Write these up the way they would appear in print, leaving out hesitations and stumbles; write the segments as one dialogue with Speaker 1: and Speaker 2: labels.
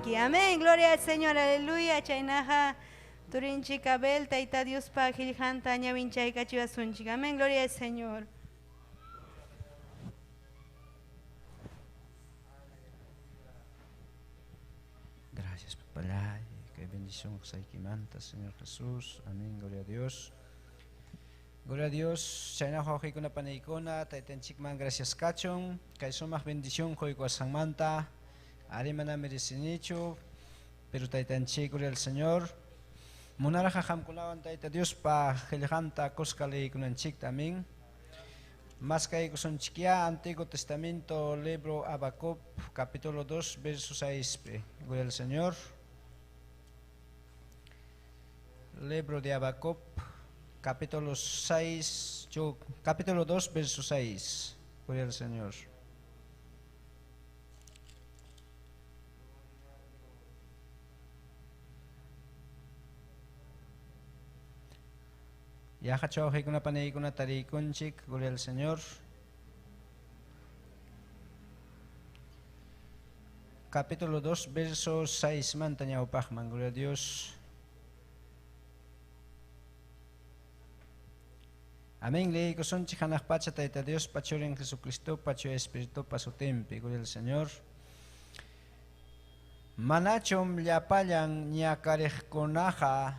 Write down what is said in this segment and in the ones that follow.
Speaker 1: kanki. Amén. Gloria al Señor. Aleluya. Chaynaqa turinchik Abel, Tayta Diospa qillqanta ñawinchaykachiwasunchik. Amén. Gloria al Señor.
Speaker 2: Gracias, papalay. Qué bendición manta, Señor Jesús. Amén. Gloria a Dios. Gloria a Dios. Chayna wawqiykuna panaykuna, taytanchikman gracias kachun. Kay sumaq bendición quykuwasqanmanta. Ari mana merecinichu, pero taytanchik, gloria al Señor. Munarqa qamkunawan Tayta Diospa qillqanta kuska leykunanchikta. Amén. Maskaykusunchikyá Antiguo Testamento, libro Habacuc, capítulo 2, verso 6. Gloria al Señor. Libro de Habacuc, capítulo 6, capítulo 2, verso 6. Gloria al Señor. Yaqachu wawqiykuna panaykuna tariykunchik, gloria al Señor. Capítulo 2, verso 6 manta ñawpaqman, gloria a Dios. Amén. Leykusunchik hanaq pacha Tayta Diospa Churin Jesucristopa Chuya Espiritupa sutinpi, gloria al Señor. Manachum llapallan ñakariqkunaqa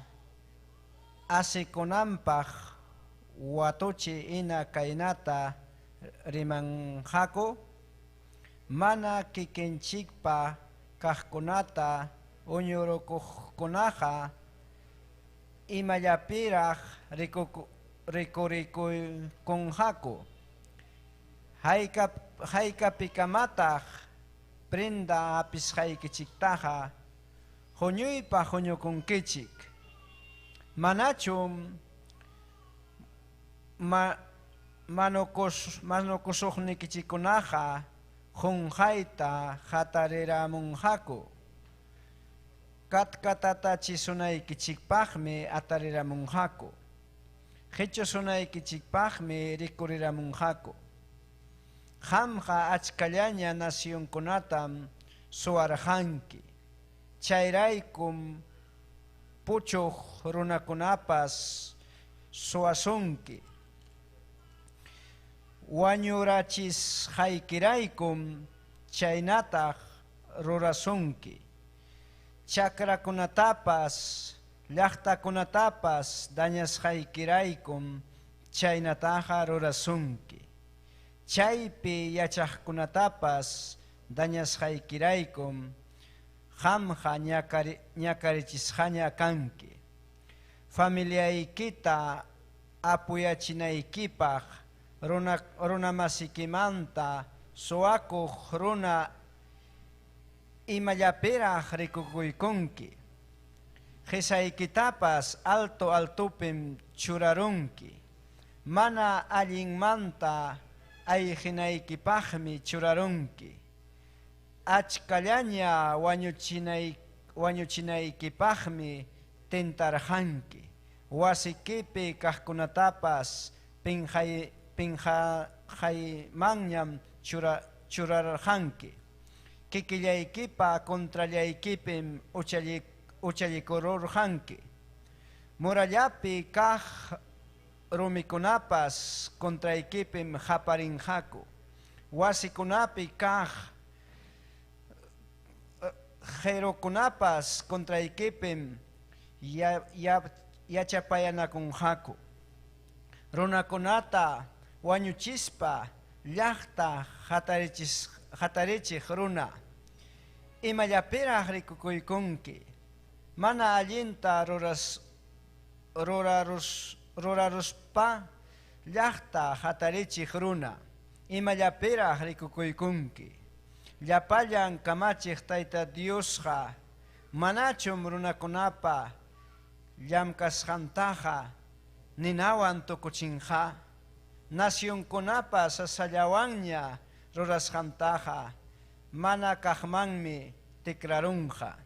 Speaker 2: asikunanpaq watuchi hina kaynata rimanqaku, mana kikinchikpa kaqkunata uñurukuqkunaqa imallapiraq rikurikuykunqaku, haykapikamataq prenda hapisqaykichiktaqa huñuypaq huñukunkichik, manachum manukusuqnikichikkunaqa qunqayta hatariramunqaku, katkatatachisunaykichisqpaqmi atariramunqaku, qichusunaykichikpaqmi rikuriramunqaku. Qamqa achkallaña nacionkunatam suwarqanki, chayraykum puchuq runakunapas suwasunki. Wañurachisqaykiraykum chaynataq rurasunki. Chakrakunatapas, llaqtakunatapas dañasqaykiraykum chaynataqa rurasunki. Chaypi yachaqkunatapas dañasqaykiraykum qamqa ñakarichisqaña kanki. Familiaykita apuyachinaykipaq runamasikimanta suwakuq runa imallapiraq rikukuykunki. Qisaykitapas alto altopim churarunki. Mana allinmanta ayqinaykipaqmi churarunki. Achkallaña wañuchinaykipaqmi tentarqanki. Wasikipi kaqkunatapas pinqaymanñam churarqanki. Kikillaykipa contrallaykipim uchallikururqanki. Murallapi kaq rumikunapas contraykipim qaparinqaku. Wasikunapi kaq qhirukunapas contraykipim yachapayanakunqaku. Runakunata wañuchispa llaqta hatarichiq runa, imallapiraq rikukuykunki. Mana allinta ruraruspa llaqta hatarichiq runa, imallapiraq rikukuykunki. Llapallan kamachiq Tayta Diosqa manachum runakunapa llamkasqantaqa ninawan tukuchinqa, nacionkunapa sasallawanña rurasqantaqa mana kaqmanmi tikrarunqa.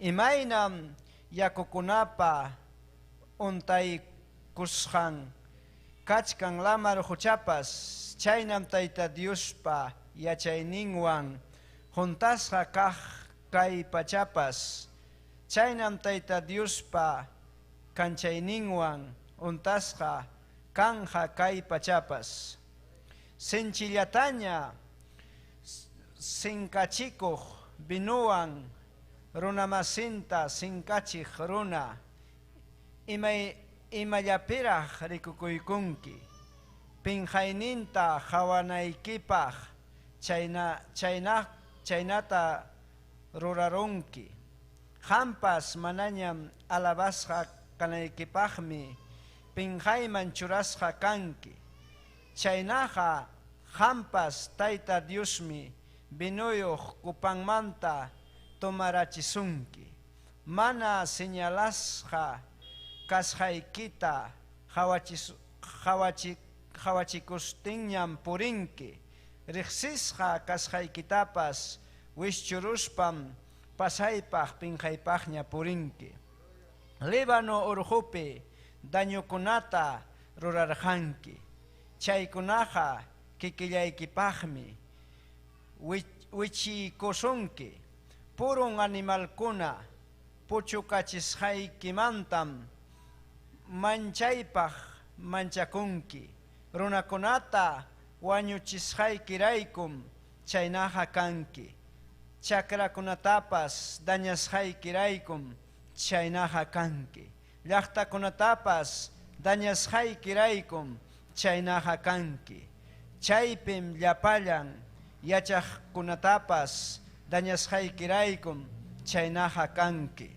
Speaker 2: Imaynam yakukunapa untaykusqan kachkan lamar huchapas, chaynam Tayta Diospa yachayninwan juntasqa kaq Kay pachapas. Chaynam Tayta Diospa kanchayninwan untasqa kanja kay pachapas. Sinchillataña sinkachikuq vinuwan runamasinta sinkachiq runa, imallapiraq rikukuykunki, pinqayninta qawanaykipaq chaynata rurarunki. Qampas manañam alabasqa kanaykipaqmi pinqayman churasqa kanki. Chaynaqa qampas Tayta Diosmi vinuyuq copanmanta tomarachisunki. Mana señalasqa kasqaykita qawachikustinñam purinki. Riqsisqa kasqaykitapas wischuruspam pasaypaq pinqaypaqña purinki. Líbano urqupi dañokunata rurarqanki. Chaykunaqa kikillaykipaqmi wichiykusunki. Purun animalkuna puchukachisqaykimantam manchaypaq manchakunki. Runakunata wañuchisqaykiraykum chaynaqa kanki. Chakrakunatapas dañasqaykiraykum chaynaqa kanki. Llaqtakunatapas dañasqaykiraykum chaynaqa kanki. Chaypim llapallan yachaqkunatapas dañasqaykiraykum chaynaqa kanki.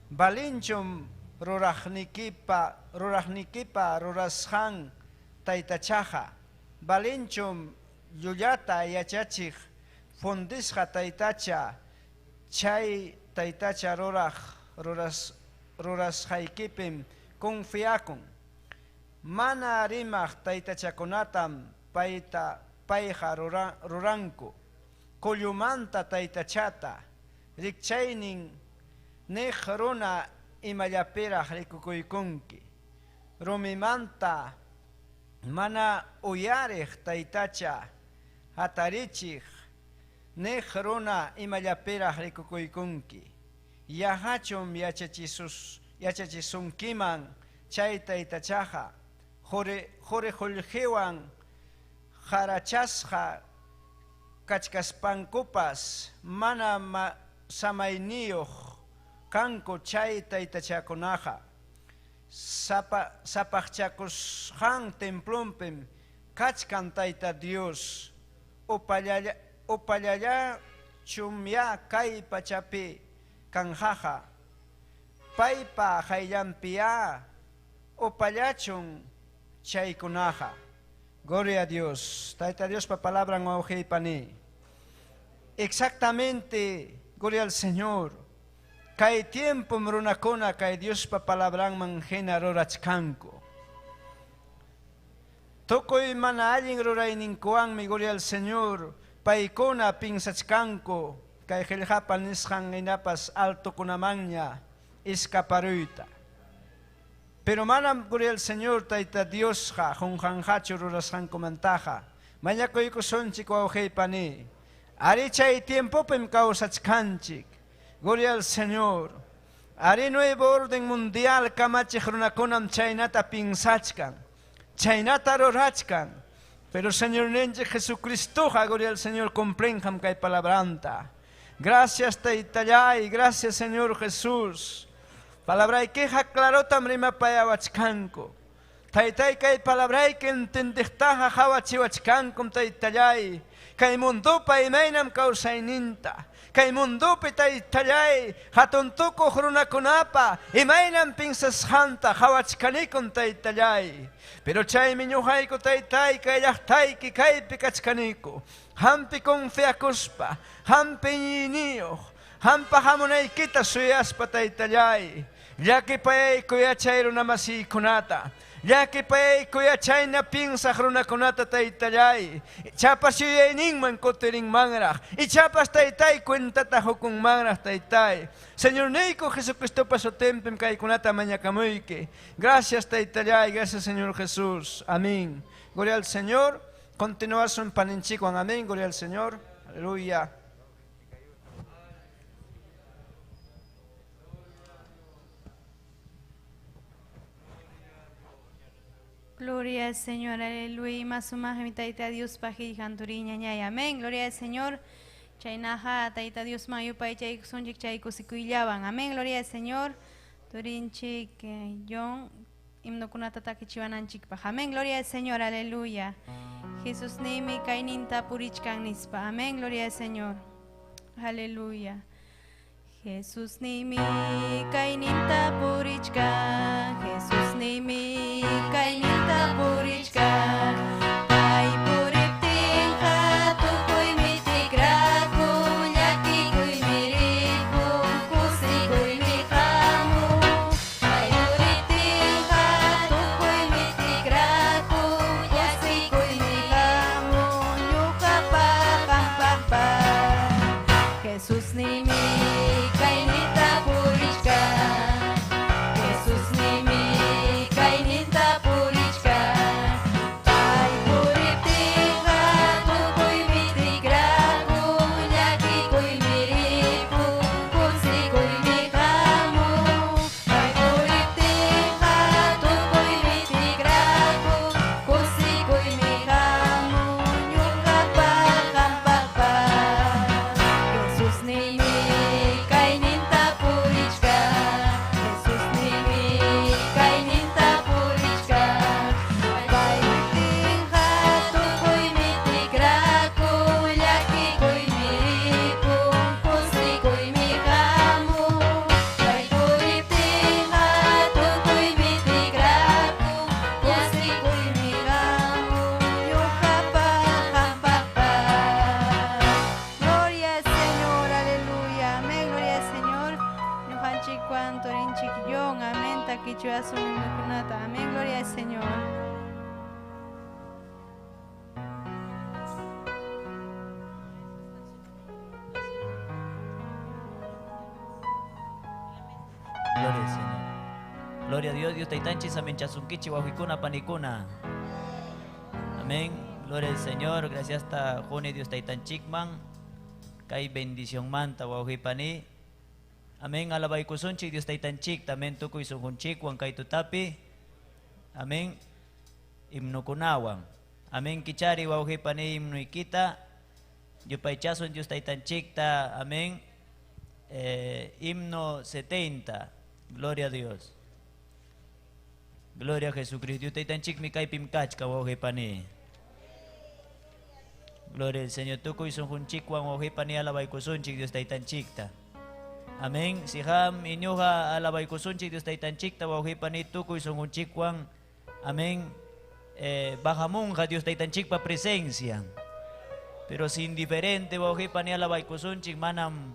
Speaker 2: Balinchum ruraqnikipa rurasqan taytachaqa. Balinchum llullata yachachiq fundisqa taytacha, chay taytacha rurasqaykipim confiakun. Mana rimaq taytachakunatam payqa ruranku. Kullumanta taytachata rikchaynin niq runa imallapiraq rikukuykunki. Rumimanta mana uyariq taytacha hatarichiq niq runa imallapiraq rikukuykunki. Yahachum yachachisunkiman chay taytachaqa quri qullqiwan qarachasqa kachkaspankupas mana samayniyuq kanku chay taytachakunaqa. Sapaqchakusqan templompim kachkan Tayta Dios. Upallallachumya kay pachapi kanjaqa. Paypa hayllanpiya upallachun chaykunaqa. Gloria a Dios. Tayta Diospa palabran wawqiypani. Exactamente, gloria al Señor. Kay tiempom runakuna kay Diospa palabranman hina rurachkanku. Tukuy mana allin rurayninkuwanmi, gloria al Señor, paykuna pinsachkanku kay qillqapa nisqan hinapas altokunamanña escaparuyta. Pero manam, gloria al Señor, Tayta Diosqa qunqanqachu rurasqankumantaqa. Mañakuykusunchik wawqiypani. Ari chay tiempopim kawsachkanchik. Gloria al Señor. Ari nuevo orden mundial kamachiq runakunam chaynata pinsachkan, chaynata rurachkan. Pero Señor ninchik Jesucristoqa, gloria al Señor, cumplinqam kay palabranta. Gracias Taytallay, gracias Señor Jesús. Palabraykiqa clarotam rimapayawachkanku. Taytay kay palabrayki entendiqtaqa qawachiwachkankum Taytallay. Kay mundupa imaynam kawsayninta. Kay mundupi Taytallay hatun tukuq runakunapa imaynam pinsasqanta qawachkanikum Taytallay. Pero chaymi ñuqayku Taytay kay llaqtayki kaypi kachkaniku. Hampi confiakuspa, hampi iñiyniyuq, hampa hamunaykita suyaspa Taytallay. Llakipayayku yachay runamasiykunata. Llakipayayku yachayna pinsaq runakunata Taytallay. Ichapas yuyayninman kutirinmanraq. Ichapas Taytay cuentata hukunmanraq Taytay. Señorniyku Jesucristopa sutinpim kaykunata mañakamuyki. Gracias Taytallay, gracias Señor Jesús. Amén. Gloria al Señor. Continuasun paninchikwan. Amén. Gloria al Señor. Aleluya.
Speaker 1: Gloria al Señor, aleluya. Ima sumaqmi Tayta Diospa qillqan turiñañay. Amén. Gloria al Señor. Chaynaqa Tayta Diosman yupaychaykusunchik chay kusikuyllawan. Amén. Gloria al Señor. Turinchik John himnokunata takichiwananchikpaq. Amén. Gloria al Señor. Aleluya. Jesús nimi kayninta purichkan nispa. Amén. Gloria al Señor. Aleluya. Jesús nimi kayninta purichkan. Jesús nimi kayninta purichkan. Pay puriptinqa tukuymi tikrakun, llakikuymi ripun, kusikuymi hamun. Pay puriptinqa tukuymi tikrakun, llakikuymi hamun, ñuqapaq qampaqpas. Jesús nimi kayninta purichkan. Jesús nimi kayninta purichkan. Pay puriptinqa tukuymi tikrakun, llakikuymi ripun, kusikuymi hamun. Pay puriptinqa tukuymi tikrakun, kusikuymi hamun, ñuqapaq qampaqpas. Jesús nimi kayninta purichkan. Jesús nimi kayninta purichkan. Pay puriptinqa tukuymi tikrakun, llakikuymi ripun, kusikuymi hamun. Pay puriptinqa tukuymi tikrakun, kusikuymi hamun, ñuqapaq qampaqpas. Gloria al Señor, aleluya. Amén, gloria al Señor. Ñuqanchikwan turinchik John, amén, takichiwasun himnokunata. Amén, gloria al Señor.
Speaker 3: Gloria al Señor. Gloria a Dios, Dios taytanchis, amén, chasunkichi, wawqikuna, panikuna. Amén. Gloria al Señor. Gracias hasta Juni Dios taytanchikman. Kay bendición manta wawqipani. Amén. Alabaykusunchik Dios taytanchik, amén, tukuy sunqunchikwan kay tutapi. Amén. Himnokunawan. Amén. Kichari wawqipani himnuykita. Yupaychasun Dios taytanchikta. Amén. Himno 70. Gloria a Dios. Gloria a Jesucristo. Dios taytanchikmi kaypim kachka wawqipani. Gloria al Señor. Tukuy sunqunchikwan wawqipani alabaykusunchik Dios taytanchikta. Amén. Si ham iñuqa alabaykusunchik Dios taytanchikta wawqipani tukuy sunqunchikwan. Amén. Bajamunqa Dios taytanchikpa presencia. Pero si indiferente wawqipani alabaykusunchik manam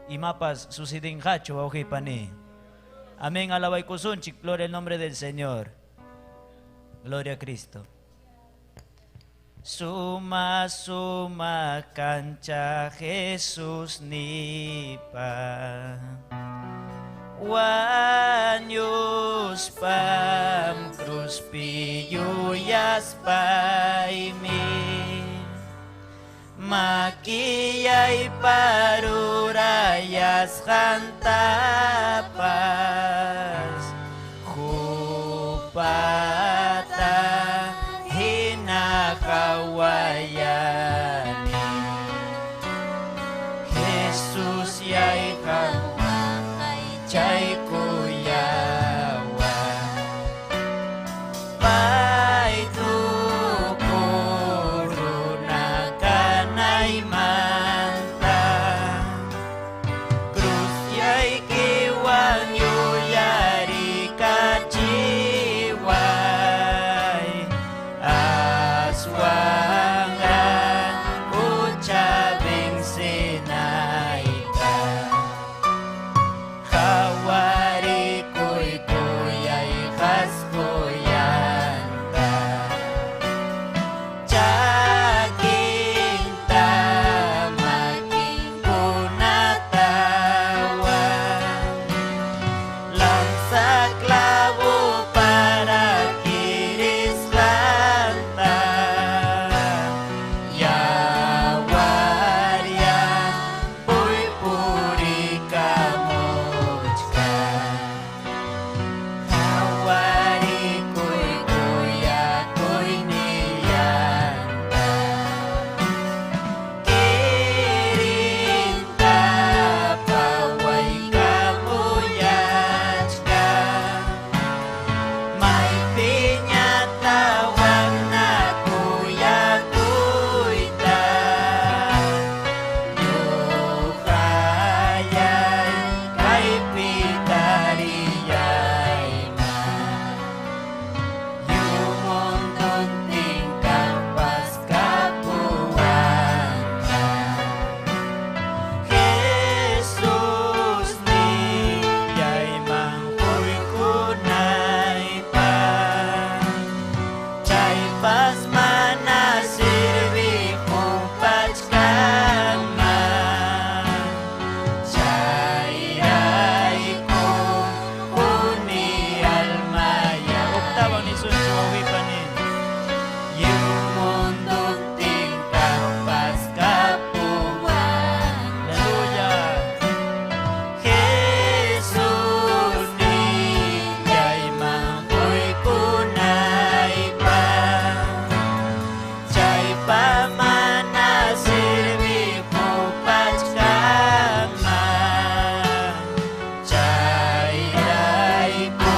Speaker 3: imapas sucedinqachu wawqipani. Amén. Alabaykusunchik. Gloria al nombre del Señor. Gloria a Cristo. Suma, suma cancha Jesús nipa. Wañuspam cruzpi yuyaspaimi. Makiyay parurayasqantapas. Jupata hina qawayani. Jesús yayqa chay kuyawa. Pay tukuruna kanaymanta. Cruz yaykiwan yuyarikachiway. Aswan Chaypas mana sirvijupachkanman. Chayrayku kuni almaya. Octavo nisunchik wawqipani. Lliw munduntin kaqpas kapuwan. Aleluya. Jesús nillayman quykunaypaq. Chaypa mana sirvijupachkanman. Chayrayku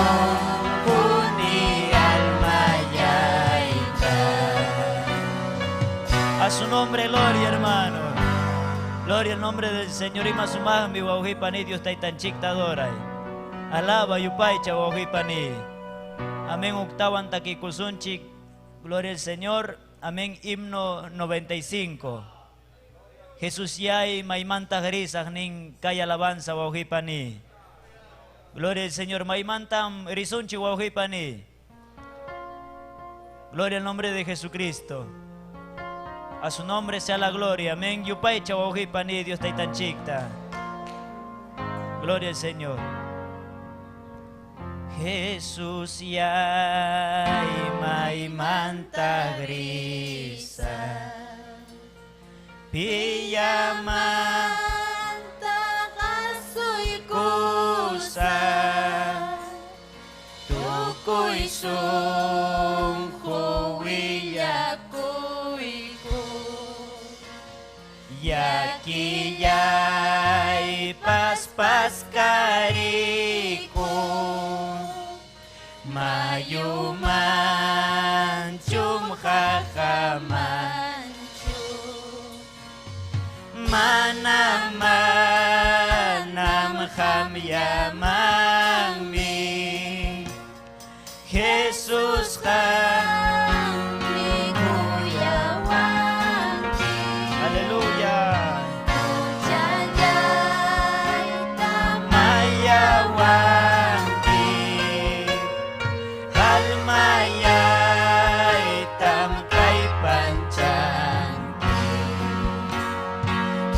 Speaker 3: kuni almayayta. A su nombre, gloria, hermano. Gloria al nombre del Señor. Ima sumaqmi wawqipani Dios taytanchikta adoray. Alaba yupaycha wawqipani. Amén. Octavan takikusunchik. Gloria al Señor. Amén. Himno 95. Jesús yay maymanta risaq nin kay alabanza wawqipani. Gloria al Señor. Maymantam risunchik wawqipani. Gloria al nombre de Jesucristo. A su nombre sea la gloria. Amén. Yupaycha wawqipani Dios taytanchikta. Gloria al Señor. Jesús yay maymanta grisa. Piyama kusa. Tukuy sunqu willakuyku. Llakiyay paspaskariyku. Mayuman chumqaqaman. Manam manam qamllamanmi. Jesusqa Aleluya. Mayawanki. Almayaytam kallpanchanki.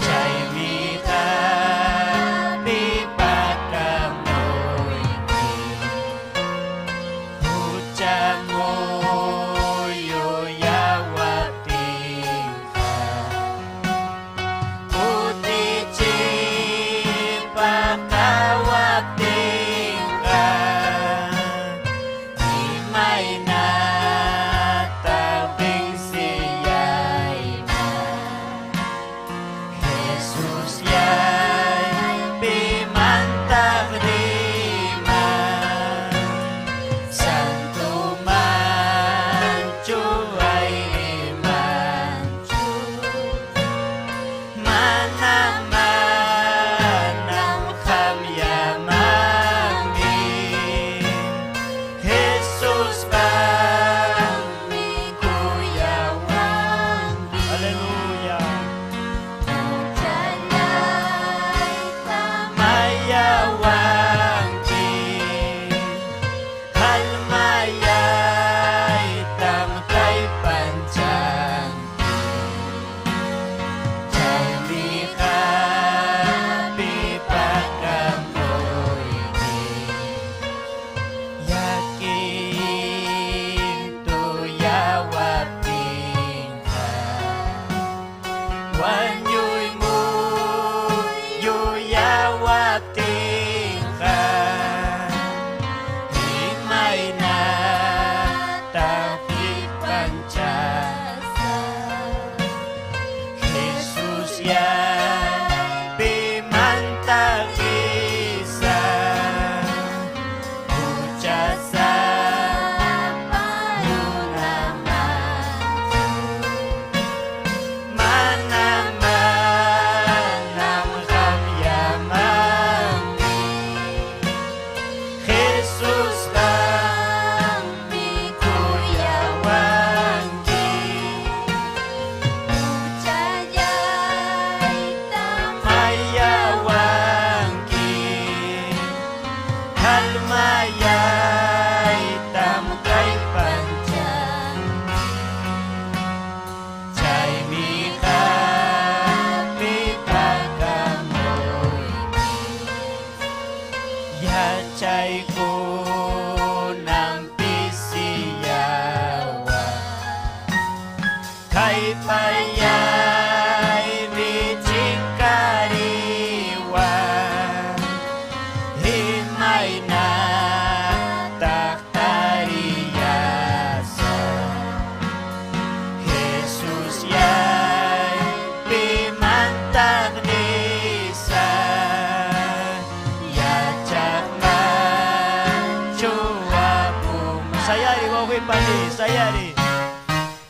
Speaker 3: Chaymi hapipakamuyki. Hucha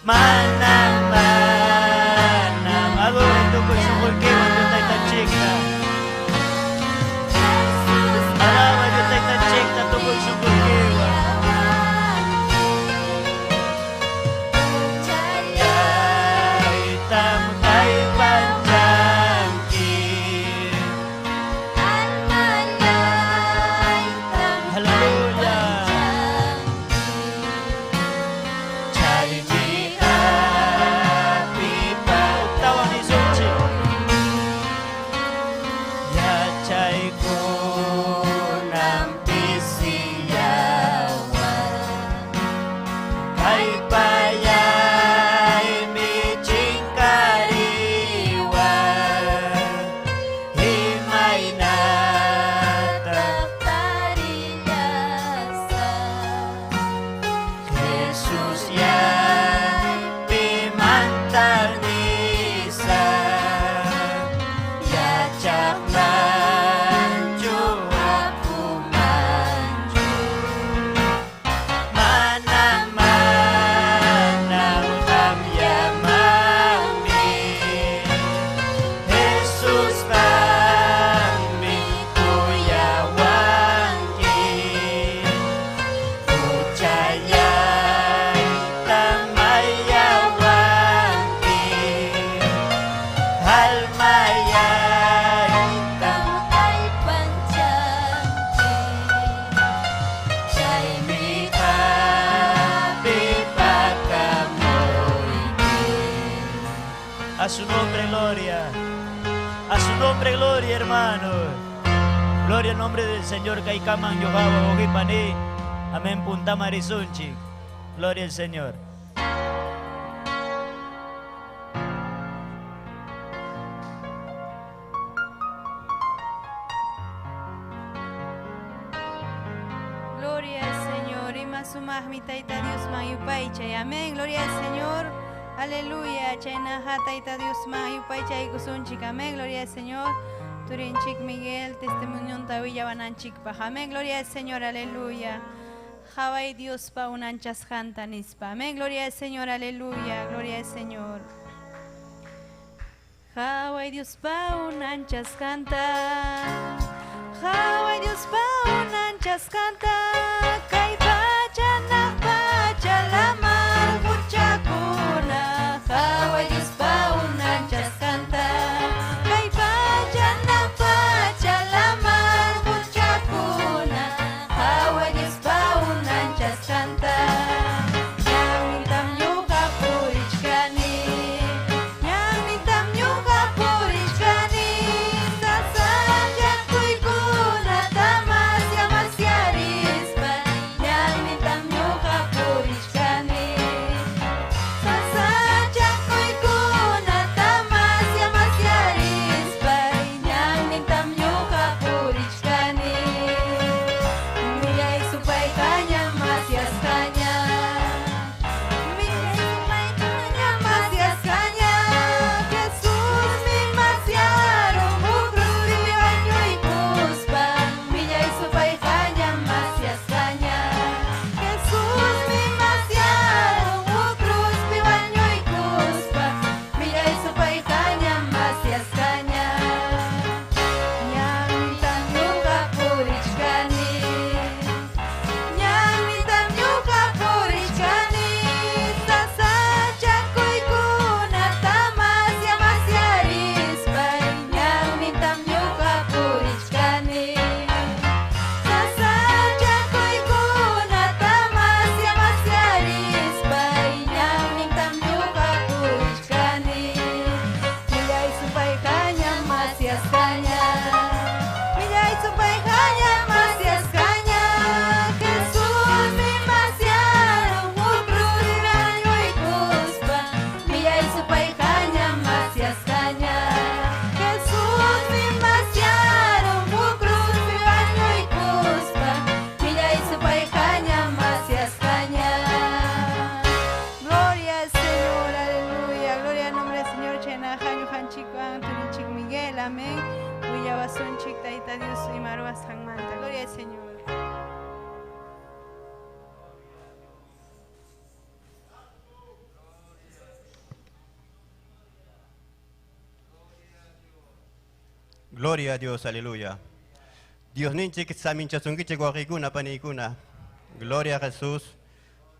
Speaker 3: Manam, manam. Adoren tukuy sunquykiwan Dios Taytanchikta. Alaba Dios Taytanchikta tukuy sunquykiwan. Chaytam kallpanchanki. Aleluya. Chaymi hapipa tawan nisunchik. Yachaykunam pisillawan. Kallpallaymi chinkariwan. Imaynata Jesús pimanta nisaq. Yachaqmanchu apumanchu. Manam, manam qam llamanmi. Jesús qammi kuyawanki. Huchallayta mayllawanki. Almallayta chaymi hapipakamuyki. A su nombre gloria. A su nombre gloria, hermano. Gloria al nombre del Señor. Kaikaman Yogawa Ojipani. Amén. Puntamarisunchi. Gloria al Señor.
Speaker 1: Gloria al Señor. Ima sumaqmi Tayta Diosman yupaychay. Amén. Gloria al Señor. Aleluya. Chaynaqa Tayta Diosman yupaychaykusunchik. Amén. Gloria al Señor. Turinchik Miguel, testimonionta willawananchikpaq. Amén. Gloria al Señor. Aleluya. Qhaway Diospa unanchasqanta nispa. Amén. Gloria al Señor. Aleluya. Gloria al Señor. Qhaway Diospa unanchasqanta. Qhaway Diospa unanchasqanta. Kay pacha hanaq pacha lamar quchakuna. Qhaway Diospa unanchasqanta. Kay pacha hanaq pacha lamar quchakuna. Qhaway Diospa unanchasqanta. Ñannintam ñuqa purichkani. Ñannintam ñuqa purichkani. Sasachakuykunata masya masyarispa. Ñannintam ñuqa purichkani. Sasachakuykunata masya masyarispa. Ñannintam ñuqa purichkani. Millay supayqaña masyasqaña. Millay supayqaña masyasqaña. Jesusmi masyarun huk cruzpi wañuykuspa. Millay supayqaña masyasqaña. Jesusmi masyarun huk cruzpi wañuykuspa. Millay supayqaña masyasqaña. Ñannintam ñuqa purichkani. Ñannintam ñuqa purichkani. Sasachakuykunata masya masyarispa. Ñannintam ñuqa purichkani. Sasachakuykunata masya masyarispa. Ñannintam ñuqa purichkani. Millay supayqaña masyasqaña. Millay supayqaña masyasqaña. Jesusmi masyarun huk cruzpi wañuykuspa. Millay supayqaña masyasqaña. Jesusmi masyarun huk cruzpi wañuykuspa. Millay supayqaña masyasqaña. Gloria al Señor, aleluya. Gloria al nombre del Señor. Chaynaqa ñuqanchikwan turinchik Miguel, amén. Willawasunchik Tayta Dios ima ruwasqanmanta. Gloria al Señor.
Speaker 4: Gloria a Dios, aleluya. Dios ninchik saminchasunkichik wawqiykuna paniykuna. Gloria a Jesús.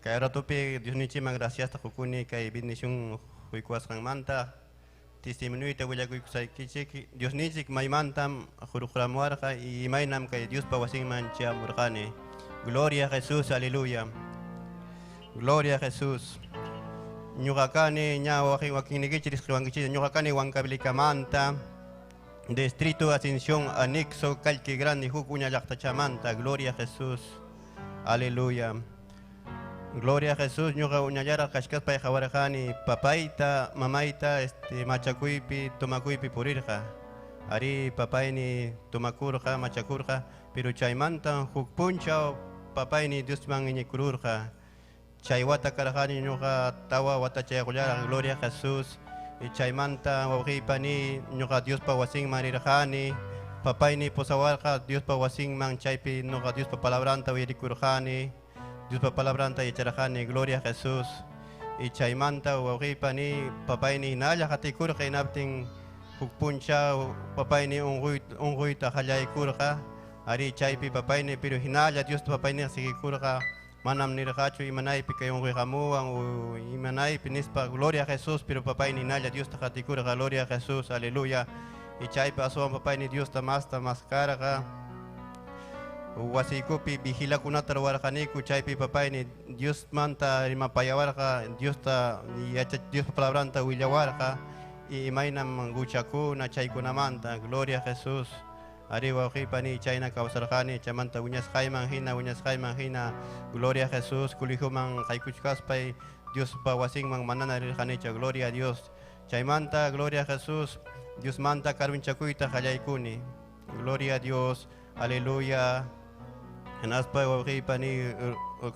Speaker 4: Kay ratupi Dios ninchikman gracias qukuni kay bendición huykuwasqanmanta. Testimonioyta willakuykusaykichik. Dios ninchik maymantam hurquramuwarqa y imaynam kay Diospa wasinman chayamurqani. Gloria a Jesús, aleluya. Gloria a Jesús. Ñuqa kani ña wakinnikichik riqsiwankichik ñuqa kani Huancavelica-manta. Distrito Ascensión, anexo Calque Grande, huk uña llaqtachamanta. Gloria a Jesús. Aleluya. Gloria a Jesús. Ñuqa uñallaraq kachkaspay qawarqani papayta, mamayta, machakuypi, tomakuypi purirqa. Ari papayni tomakurqa, machakurqa, pero chaymanta huk punchaw papayni Diosman iñikururqa. Chay wata karqani ñuqa tawa watachayqullaraq. Gloria a Jesús. Y chaymanta wawqiypani ñuqa Diospa wasinman rirqani. Papayni pusawarqa Diospa wasinman, chaypi ñuqa Diospa palabranta uyarikurqani. Diospa palabranta yacharqani. Gloria a Jesús. Y chaymanta wawqiypani papayni hinalla qatikurqa, hinaptin huk punchaw papayni unquyta qallaykurqa. Ari chaypi papayni pero hinalla Diospa papayni siguikurqa. Manam nirqachu imanaypi kay unquyqamuwan o imanaypi nispa. Gloria a Jesús, pero papayni hinalla Diosta qatikurqa. Gloria a Jesús, aleluya. Y chaypi aswan papayni Diosta masta maskarqa. Wasiykupi vigilakunata ruwarqaniku, chaypi papayni Diosmanta rimapayawarqa, Diosta Diospa palabranta willawarqa y imaynam huchakuna chaykunamanta. Gloria a Jesús. Ari wawqiypani chayna kawsarqani, chaymanta wiñasqayman hina. Gloria a Jesús. Colegioman qaykuchkaspay Diospa wasinman manana rirqanichu. Gloria a Dios. Chaymanta gloria a Jesús. Diosmanta karunchakuyta qallaykuni. Gloria a Dios. Aleluya. Hinaspa wawqiypani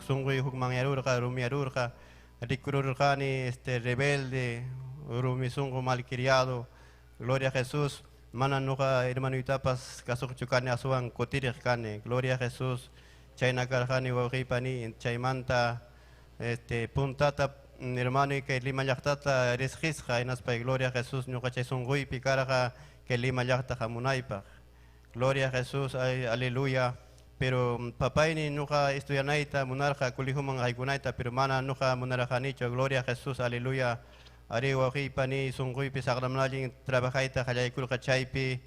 Speaker 4: sunquy hukmanyarurqa, rumiyarurqa, rikururqani rebelde, rumi sunqu malcriado. Gloria a Jesús. Mana ñuqa hermanuytapas kasuqchu kani, aswan kutiriq kani. Gloria a Jesús. Chayna karqani wawqiypani. Chaymanta puntata hermano kay Lima llaqtata risqisqa, hinaspa gloria a Jesús ñuqa chay sunquypi karqa kay Lima llaqta hamunaypaq. Gloria a Jesús, aleluya. Pero papayni ñuqa estudianayta munarqa, colegioman haykunayta, pero mana ñuqa munarqanichu. Gloria a Jesús, aleluya. Ari wawqiypani sunquypi saqramanallin trabajayta qallaykurqa chaypi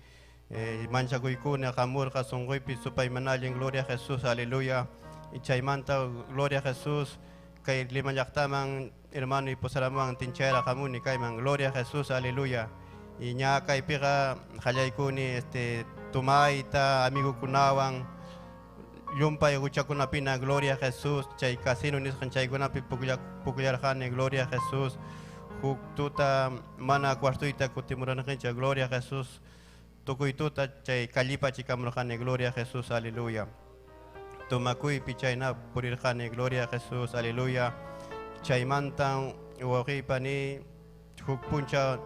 Speaker 4: manchakuykuna hamurqa sunquypi supaymanallin. Gloria a Jesús, aleluya. Y chaymanta gloria a Jesús kay Lima llaqtaman hermano y pusaramuwan tinchayra hamuni kayman. Gloria a Jesús, aleluya. Y ña kaypiqa qallaykuni tumayta amigukunawan llumpay huchakunapina. Gloria a Jesús. Chay casino nisqan chaykunapi pukllarqani. Gloria a Jesús. Huk tuta mana cuartuyta kutimurqanchik. Gloria a Jesús. Tukuy tuta chay kallipa chikamurqani. Gloria a Jesús, aleluya. Tomakuypi chayna purirqani. Gloria a Jesús, aleluya. Chaymanta wawqiypani huk punchaw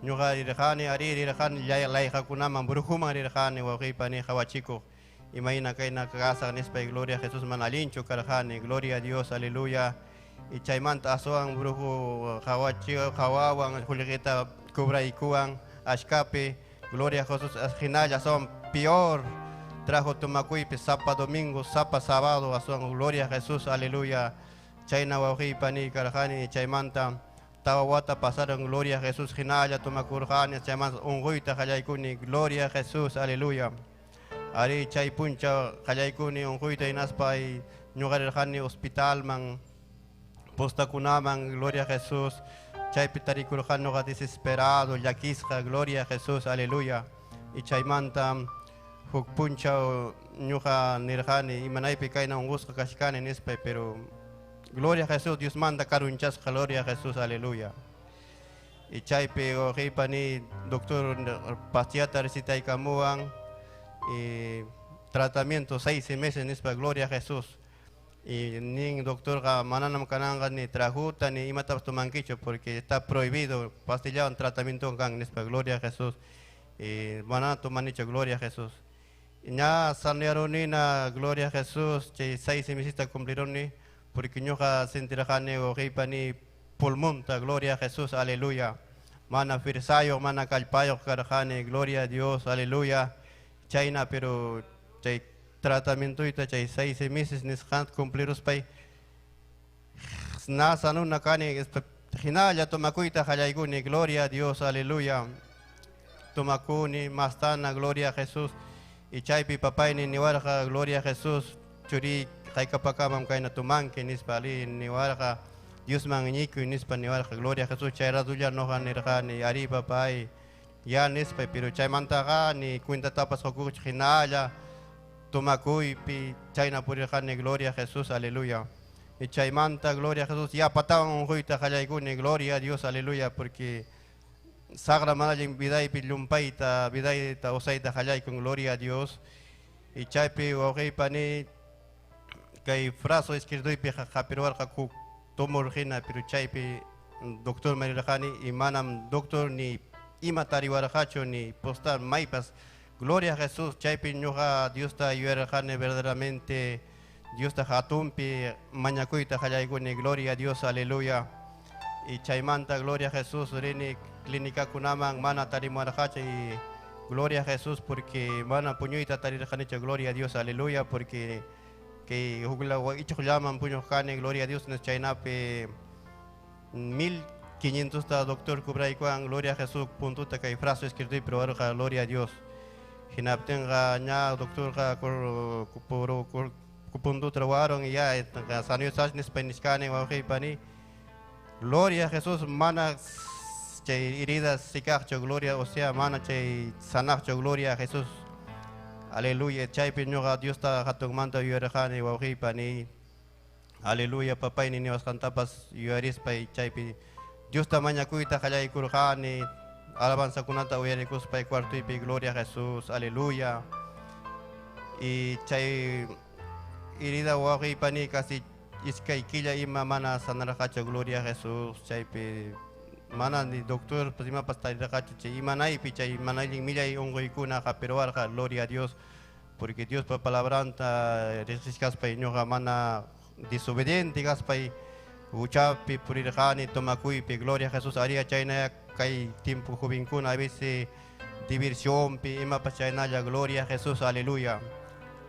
Speaker 4: ñuqa rirqani, ari rirqani layqakunaman, brujuman rirqani wawqiypani qhawachikuq. Imayna kayna kasaq nispa. Gloria a Jesús, mana allinchu karqani. Gloria a Dios, aleluya. Y chaymanta aswan brujo qawawan qullqita cobraykuwan ashkapi. Gloria a Jesús, hinalla aswan peor trajo tomakuypi sapa domingo, sapa sábado, aswan gloria a Jesús, aleluya. Chayna wawqiypani karqani. Chaymanta tawa wata pasaron. Gloria a Jesús, hinalla tomakurqani. Chaymanta unquyta qallaykuni. Gloria a Jesús, aleluya. Ari chay punchaw qallaykuni unquyta hinaspa ñuqa rirqani hospitalman, postakunaman. Gloria a Jesús. Chaypi tarikurqani ñuqa desesperado, llakisqa. Gloria a Jesús, aleluya. Y chaymanta huk punchaw ñuqa nirqani imanaypi kayna unqusqa kashkani nispa, pero gloria a Jesús, Diosmanta karunchasqa. Gloria a Jesús, aleluya. Y chaypi wawqiypani doctor pastillata recitaykamuwan y tratamiento 6 meses nispa. Gloria a Jesús. Y nin doctorqa mananam kananqa ni trajuta ni imatapas tomankichu porque está prohibido pastillawan tratamiento kan nispa. Gloria a Jesús. Y manana tomanichu. Gloria a Jesús. Ña sanearunina. Gloria a Jesús. Chay 6 mesista cumpliruni porque ñuqa sentirqani wawqiypani pulmonta. Gloria a Jesús, aleluya. Mana firsayuq, mana kallpayuq karqani, gloria a Dios, aleluya. Chayna, pero chay tratamientoyta chay 6 meses nisqanta cumpliruspay na sanuna kani, hinalla tomakuyta qallaykuni, gloria a Dios, aleluya. Tomakuni, mastana, gloria a Jesús. Y chaypi papayni niwarqa, gloria a Jesús, churi haykapakamam kayna tumanki nispa ali niwarqa, Diosman iñikuy nispa niwarqa, gloria a Jesús. Chay ratulla nuqa nirqani, ari papay, ya nispa, pero chaymantaqa ni cuentatapas qukuqchu, hinalla tomakuypi chayna purirqani, gloria a Jesús, aleluya. Y chaymanta, gloria a Jesús, ya patawan unquyta qallaykuni, gloria a Dios, aleluya, porque saqra mana allin vidaypi llumpayta vidayta usayta qallaykun, gloria a Dios. Y chaypi wawqiypani kay brazo izquierduypi hapiruwarqa huk tumor hina, pero chaypi doctor rirqani y manam doctor ni ima tariwarqachu ni postal maypas, gloria a Jesús. Chaypi ñuqa Diosta yuyarqani, verdaderamente Diosta hatunpi mañakuyta qallaykuni, gloria a Dios, aleluya. Y chaymanta, gloria a Jesús, rini clínica kunaman, mana tarimuwarqachu y gloria a Jesús, porque mana puñuyta tarirqanichu, gloria a Dios, aleluya, porque que hukla ichuqllaman puñuq kani, gloria a Dios. Chaynapi 1500 ta doctor cobraykuwan, gloria a Jesús, puntuta kay brazo izquierduypi ruwarqa, gloria a Dios. Hinaptinqa ña doctorqa puntuta ruwarun y ya sanuyasaq nispa nichkani, wawqiypani, gloria a Jesús, mana chay heridas sikaqchu, gloria, o sea, mana chay sanaqchu, gloria a Jesús, aleluya. Chaypi ñuqa Diosta hatunmanta yuyarqani, wawqiypani, aleluya. Papayni niwasqantapas yuyarispay chaypi Diosta mañakuyta qallaykurqani, alabanzakunata uyarikuspay cuartoypi, gloria a Jesús, aleluya. Y chay herida, wawqiypani, casi iskay killa ima mana sanarqachu, gloria a Jesús. Chaypi mana ni doctor pues imapas tarirqachu chay imanaypi chay mana allin millay unquykuna hapiruwarqa, gloria a Dios, porque Diospa palabranta riqsichkaspay ñuqa mana desobediente kaspay huchapi purirqani, tomakuypi, gloria a Jesús. Aria chayna kay tiempo jovenkuna a veces diversionpi imapas chaynalla, gloria a Jesús, aleluya,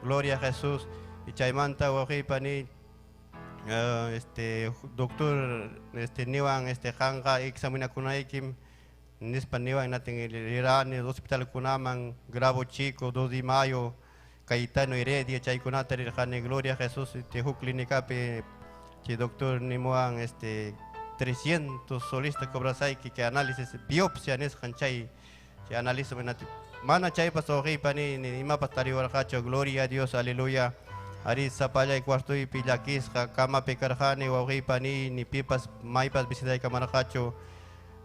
Speaker 4: gloria a Jesús. Y chaymanta, wawqiypani, doctor niwan qanqa examinakunaykim nispa niwan. Natin rirani hospitalkunaman, Gravo Chico, 2 de Mayo, Cayetano Heredia, chaykunata rirqani, gloria a Jesús. Huk clínicapi chay doctor nimuwan, 300 solista cobrasayki que análisis biopsia nisqan chay chay análisis. Mana chaypas, wawqiypani, ni imapas tariwarqachu, gloria a Dios, aleluya. Ari sapallay cuartoypi llakisqa camapi karqani, wawqiypani, ni pipas maypas visitaykamarqachu,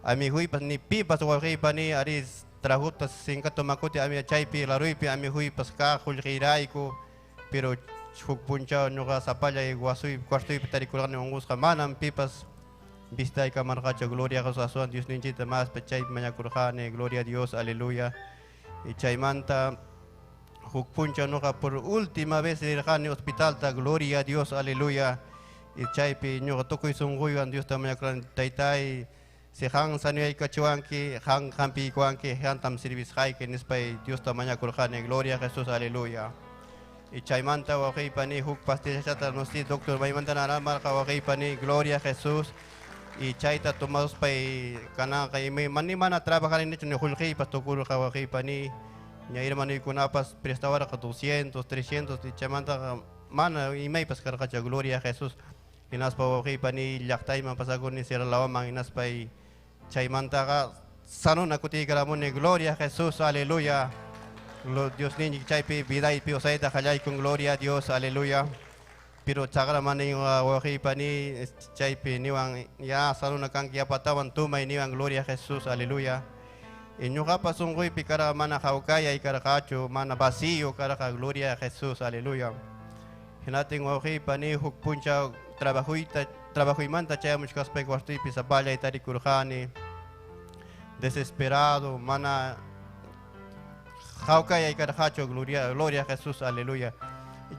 Speaker 4: amiguypas ni pipas, wawqiypani. Ari traguta sinka tomakuti ami chaypi laruypi amiguypas kaq qullqiyrayku, pero huk punchaw ñuqa sapallay wasuy cuartoypi tarikurqani unqusqa, manam pipas visitaykamarqachu, gloria a Jesús. Aswan Diosninchikta maspa chaypi mañakurqani, gloria a Dios, aleluya. Y chaymanta huk punchaw ñuqa por última vez rirqani hospitalta, gloria a Dios, aleluya. Y chaypi ñuqa tukuy sunquywan Diosta mañakurqani, taytay, si qan sanuyaykachiwanki, qan hampiykuwanki, qantam servisqayki nispay Diosta mañakurqani, gloria a Jesús, aleluya. Y chaymanta, wawqiypani, huk pastillachata no sé doctor maymanta naramarqa, wawqiypani, gloria a Jesús. Y chayta tomaspay kananqa mani mana trabajarinichu ni qullqiypas tukurqa, wawqiypani. Ña hermanuykunapas prestawarqa 200, 300 y chaymantaqa mana imaypas karqachu, gloria a Jesús. Hinaspa, wawqiypani, llaqtayman pasakuni, Sierra Lawaman, hinaspay chaymantaqa sanuna kutiykaramuni, gloria a Jesús, aleluya. Diosninchik chaypi vidaypi usayta qallaykun, gloria a Dios, aleluya. Pero chaqramani wawqiypani chaypi niwan, ya sanuna kanki, yapatawan tumay niwan, gloria a Jesús, aleluya. Y ñuqapa sunquypi karqa mana hawkayay karqachu, mana vacío karqa, gloria a Jesús, aleluya. Hinatin, wawqiypani, huk punchaw trabajuyta trabajuymanta chayamuchkaspay cuartoypi sapallay tarikurqani, desesperado, mana hawkayay karqachu, gloria, gloria a Jesús, aleluya.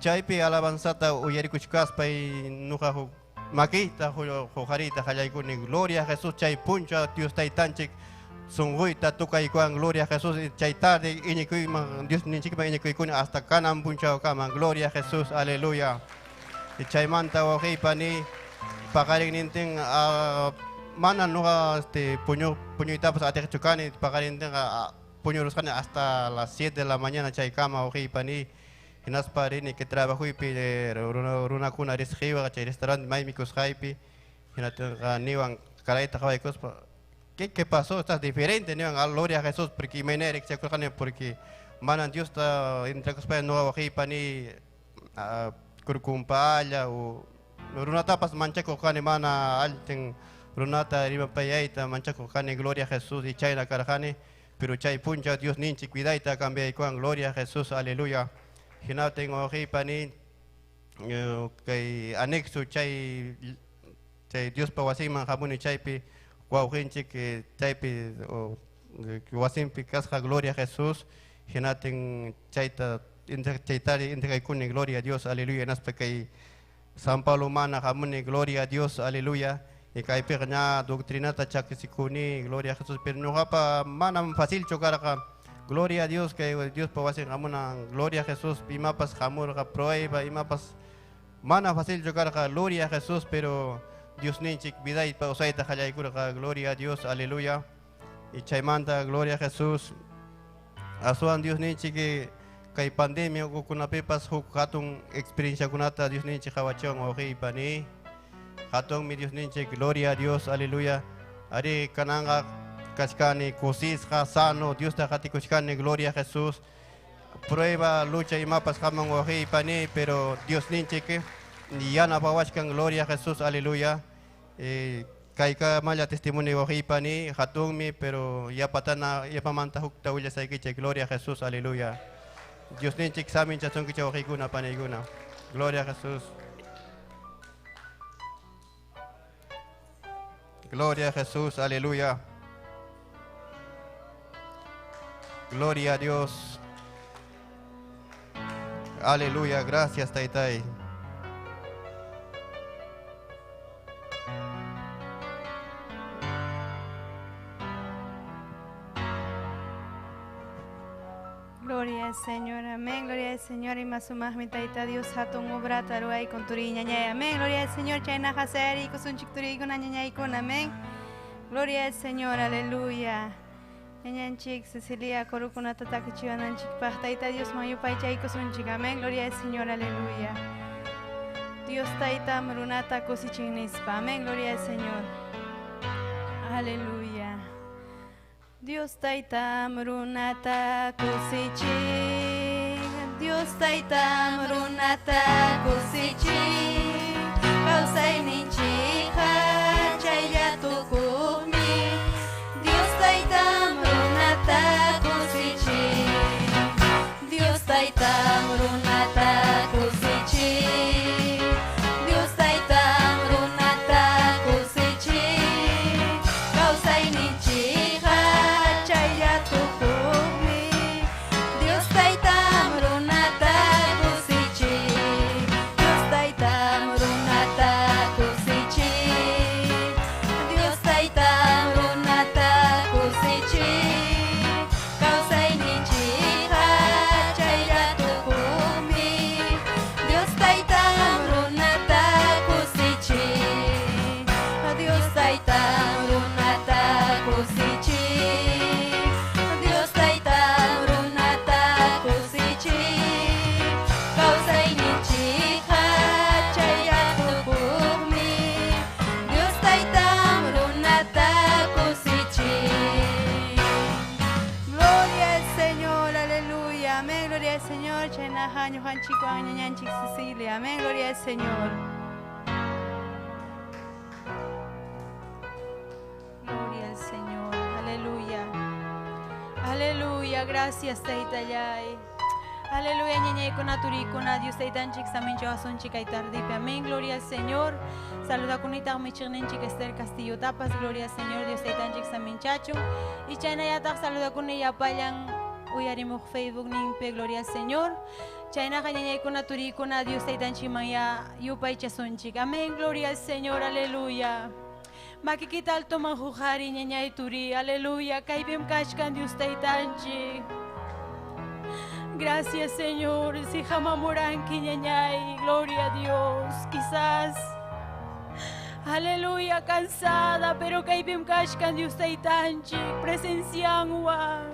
Speaker 4: Chaypi alabanzata uyarikuchkaspay ñuqa huk makiyta huqariyta qallaykuni, gloria a Jesús. Chay punchaw Dios taytanchik Sunquyta tukaykuwan gloria a Jesús chay tarde iñikuyman Dios ninchikman iñikuykuni hasta kanan punchawkaman gloria a Jesús aleluya. Chaymanta wawqiypani paqarinnintin mana nuqa este puñuytapas atiqchu kani paqarintinqa puñurusqani hasta las 7 de la mañana chaykama wawqiypani hinaspa rini que trabajuypi runakuna risqiwa chay restaurante maymi kusqaypi hinatinqa niwan karayta qhawaykuspa ¿Qué pasó? Estás diferente, niwan gloria a Jesús porque imayna rikchakurqani porque manan Diosta intrakuspa nuqa wawqiypani kurkunpalla o runatapas manchakuq kani mana allin runata rimapayayta manchakuq kani gloria a Jesús y chayna karqani pero chay puncha Dios ninchik vidayta cambiaykuwan gloria a Jesús aleluya. Hinatin wawqiypani kay anexo chay Diospa wasinman hamuni chaypi wawqinchik chaypi wasinpi kasqa gloria a Jesús hinatin chayta chaytari entregaykuni gloria a Dios aleluya hinaspa kay San Paulo mana hamuni gloria a Dios aleluya y kaypiqa ña doctrinata chakisikuni gloria a Jesús pero ñuqapa manam facilchu karqa gloria a Dios kay Diospa wasin hamunan gloria a Jesús imapas hamurqa prueba imapas mana facilchu karqa gloria a Jesús pero Dios ninchik vidaypa usayta qallaykurqa gloria a Dios aleluya y chaymanta gloria a Jesús aswan Dios ninchik kay pandemia ukunapipas huk hatun experienciakunata Dios ninchik qawachiwan wawqiypani hatunmi Dios ninchik gloria a Dios aleluya ari kananqa kachkani kusisqa sano Diosta qatikuchkani gloria a Jesús prueba lucha imapas hamun wawqiypani pero Dios ninchik yanapawachkan gloria a Jesús aleluya kaykamalla testimonio wawqiypani hatunmi pero yapatana yapamanta hukta willasaykichik gloria a Jesús aleluya Dios ninchik saminchasunkichik wawqiykuna paniykuna gloria a Jesús gloria a Jesús aleluya gloria a Dios aleluya gracias taytay.
Speaker 1: Gloria al Señor, amén. Gloria al Señor y más mi taita Dios hatun obrata ruay con turiña ñay, amén. Gloria al Señor, chayna haseri kusunchik turikuna ñañaykuna, amén. Gloria al Señor, aleluya. Ñañanchik Cecilia korukunata takichiwananchikpaq tayta Dios mayupaychay kusunchik, amén. Gloria al Señor, aleluya. Dios tayta runata kusichin nispa, amén. Gloria al Señor. Aleluya. Dios taytam runata kusichin, Dios taytam runata kusichin, kawsayninchikqa chaylla tukuqmi, Dios taytam runata kusichin, Dios taytam runata kusichin, Dios taytam runata kusichin, kawsayninchikqa chaylla tukuqmi, Dios taytam runata kusichin, Dios taytam runata kusichin, Dios taytam runata kusichin, kawsayninchikqa chaylla tukuqmi, Dios taytam runata kusichin, Dios taytam runata kusichin, Dios taytam runata kusichin, kawsayninchikqa chaylla tukuqmi, Dios taytam runata kusichin. Gloria al Señor, aleluya, amén, gloria al Señor, chaynaqa ñuqanchikwan ñañanchik Cecilia, amén, gloria al Señor.
Speaker 5: Gloria al Señor, aleluya. Aleluya, gracias Taytallay. Aleluya, ñañaykuna turikuna, Dios taytanchik saminchawasunchik kay tardipi. Amén, gloria al Señor. Saluda kunitaq michiqninchik Esther Castillo Tapas, gloria al Señor, Dios taytanchik saminchachun. Y chaynallataq saluda kuni yapallan uyarimuq Facebook ninpi, gloria al Señor. Chaynaqa ñañaykuna turikuna, Dios taytanchikman ya yupaychasunchik. Amén, gloria al Señor, aleluya. Makikita alto manjujari ñañay turi. Aleluya. Kaypim kachkan Dios taytanchik. Gracias, Señor. Si jamamuranki ñañay. Gloria a Dios. Quizás. Aleluya, cansada, pero kaypim kachkan Dios taytanchik. Presencianwan.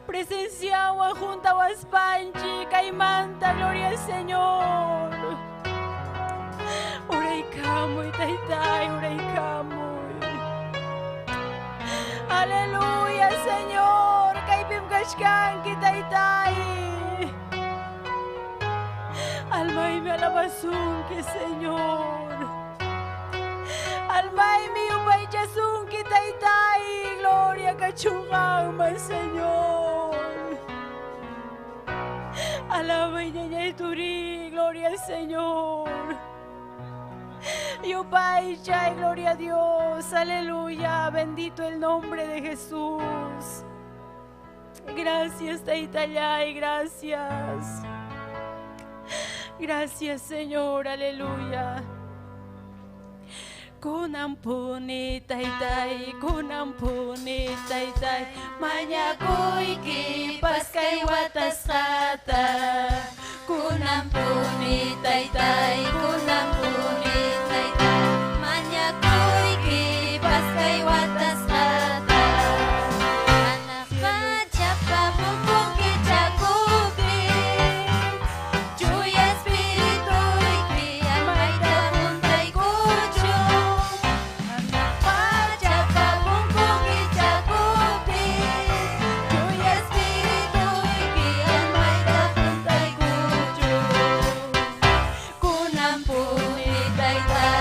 Speaker 5: Presencianwan junta waspanchik. Kaymanta, gloria al Señor. Uraykamuy, taytay, uraykamuy. Aleluya, Señor. Kaypim kachkanki, taytay. Almaymi alabasunki, Señor. Almaymi yupaychasunki, taytay. Gloria kachunqanman, Señor. Alabay ñañay turi, gloria al Señor. Yupaychay, gloria a Dios, aleluya, bendito el nombre de Jesús. Gracias, Taytallay, gracias. Gracias, Señor, aleluya. Kunampuni taytay, kunampuni taytay, mañakuyki paskay watasqata.
Speaker 1: Kunampuni taytay, kunampuni taytay, mañakuyki paskay watasqata. Hanaq pachapa punkun kichakupi, chuya espirituyki almayta huntaykuchun. Hanaq pachapa punkun kichakupi, chuya espirituyki almayta huntaykuchun. Kunampuni taytay,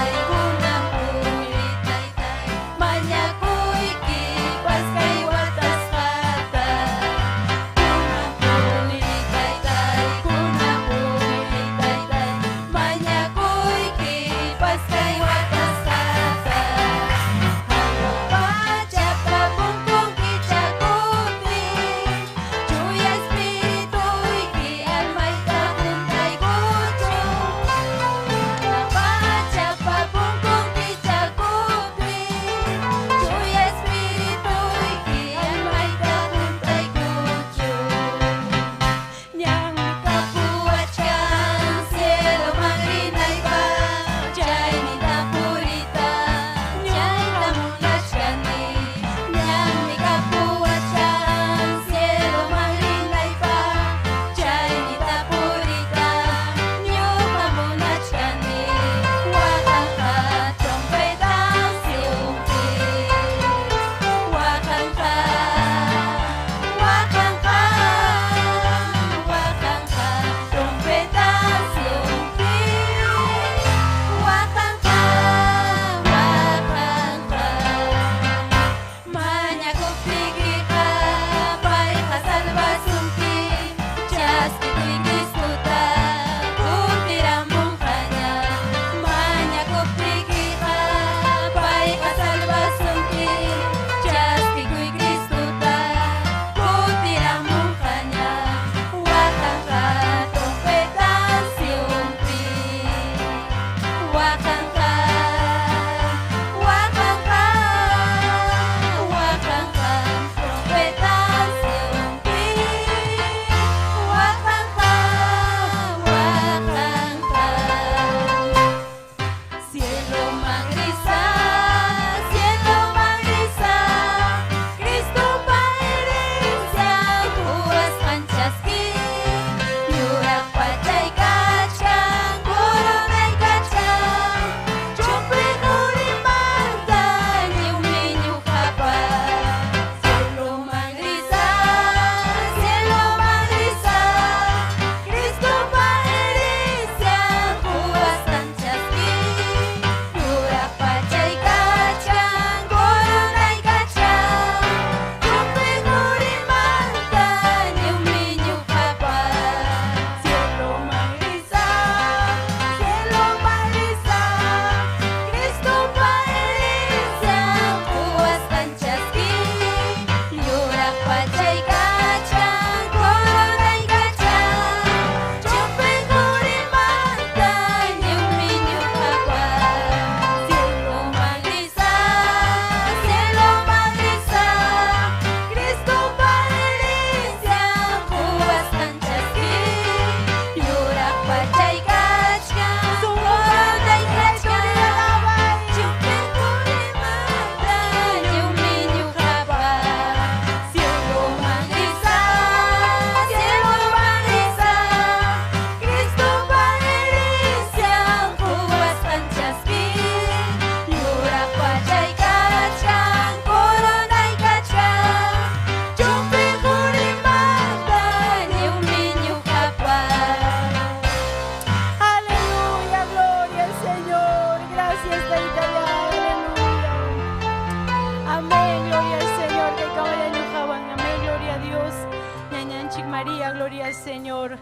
Speaker 5: Gloria al Señor.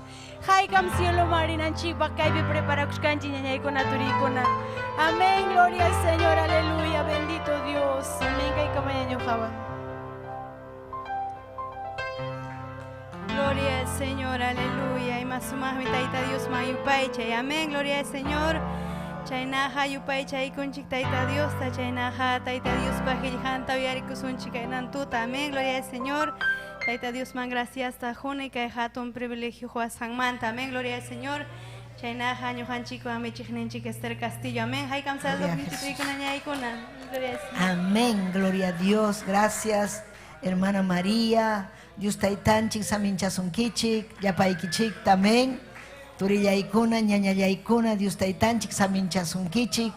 Speaker 5: Haykam cielo marinanchikpaq kaypi preparakushkanchik ñañaykuna turikuna. Amén, gloria al Señor, aleluya, bendito Dios. Amén, kaykama ñañuqawan.
Speaker 1: Gloria al Señor, aleluya. Y más sumaqmi Tayta Dios man yupaychay. Amén, gloria al Señor. Chaynaqa yupaychaykunchik Tayta Diosta, chaynaqa Tayta Diospa qillqanta uyarikusunchik kaynan tuta. Amén, gloria al Señor. Tayta Diosman graciasta quni kay hatun privilegio huasqanmanta. Amén, gloria al Señor. Chaynaqa ñuqanchikwan michiqninchik Esther Castillo. Amén. Haykam
Speaker 6: Gloria a
Speaker 1: saludos
Speaker 6: Jesús.
Speaker 1: ñañaykuna. Gloria al Señor.
Speaker 6: Amén, gloria a Dios, gracias, hermana María, Dios taytanchik, saminchasunkichik, llapaykichik, amén. Turillaykuna, ñañallaykuna, Dios taytanchik, saminchasunkichik,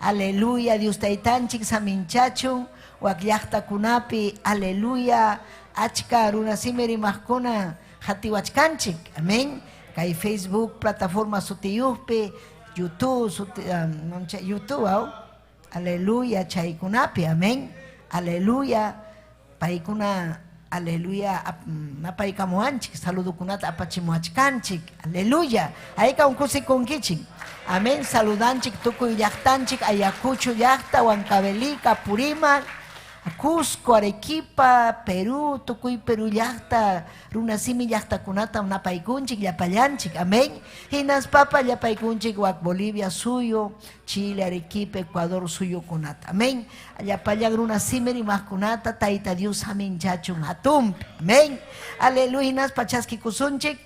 Speaker 6: aleluya, Dios taytanchik, saminchachun, wak llaqtakunapi, aleluya, achka runasimi rimaqkuna hatiwachkanchik, amén. Kay Facebook, plataforma sutiyuqpi, YouTube, suti, YouTube, aw. Aleluya, chaykunapi, amén. Aleluya, paykuna, aleluya, napaykamuwanchik, saludukunata apachimuwachkanchik, aleluya. Hayka unkusikunkichik, amén. Saludanchik tukuy llaqtanchik, Ayacucho llaqta, Huancavelica, Purímac, Cusco, Arequipa, Perú, tukuy Perú llaqta, runasimi llaqtakunata napaykunchik, llapallanchik, amén. Hinaspapa llapaykunchik, wak Bolivia suyo, Chile, Arequipa, Ecuador suyukunata, amén. Llapallan runasimi rimaqkunata, Tayta Dios haminchachun hatumpi, amén. Aleluya, hinaspa chaskikusunchik,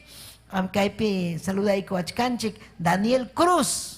Speaker 6: kaypi saludaykuwachkanchik, Daniel Cruz.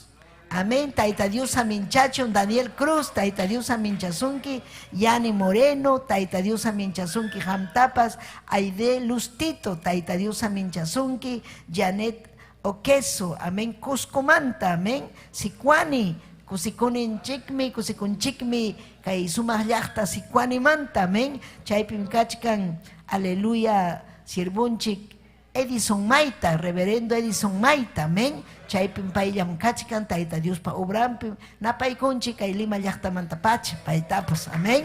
Speaker 6: Amén, Tayta Dios aminchachun, Daniel Cruz, Tayta Dios aminchasunki, Yani Moreno, Tayta Dios aminchasunki, Hamtapas, Aide Lustito, Tayta Dios aminchasunki, Janet Oqueso, amén, Cuscomanta, amén, Sicuani, Kusikuninchikmi, Kusikunchikmi, kay sumaq llaqta Sicuanimanta, amén, chaypim kachkan, aleluya, siervunchik, Edison Maita, reverendo Edison Maita, amén. Chaypim payllam kachkan, Tayta Diospa obranpi, napaykunchik kay Lima llaqtamanta pacha, paytapas, amén.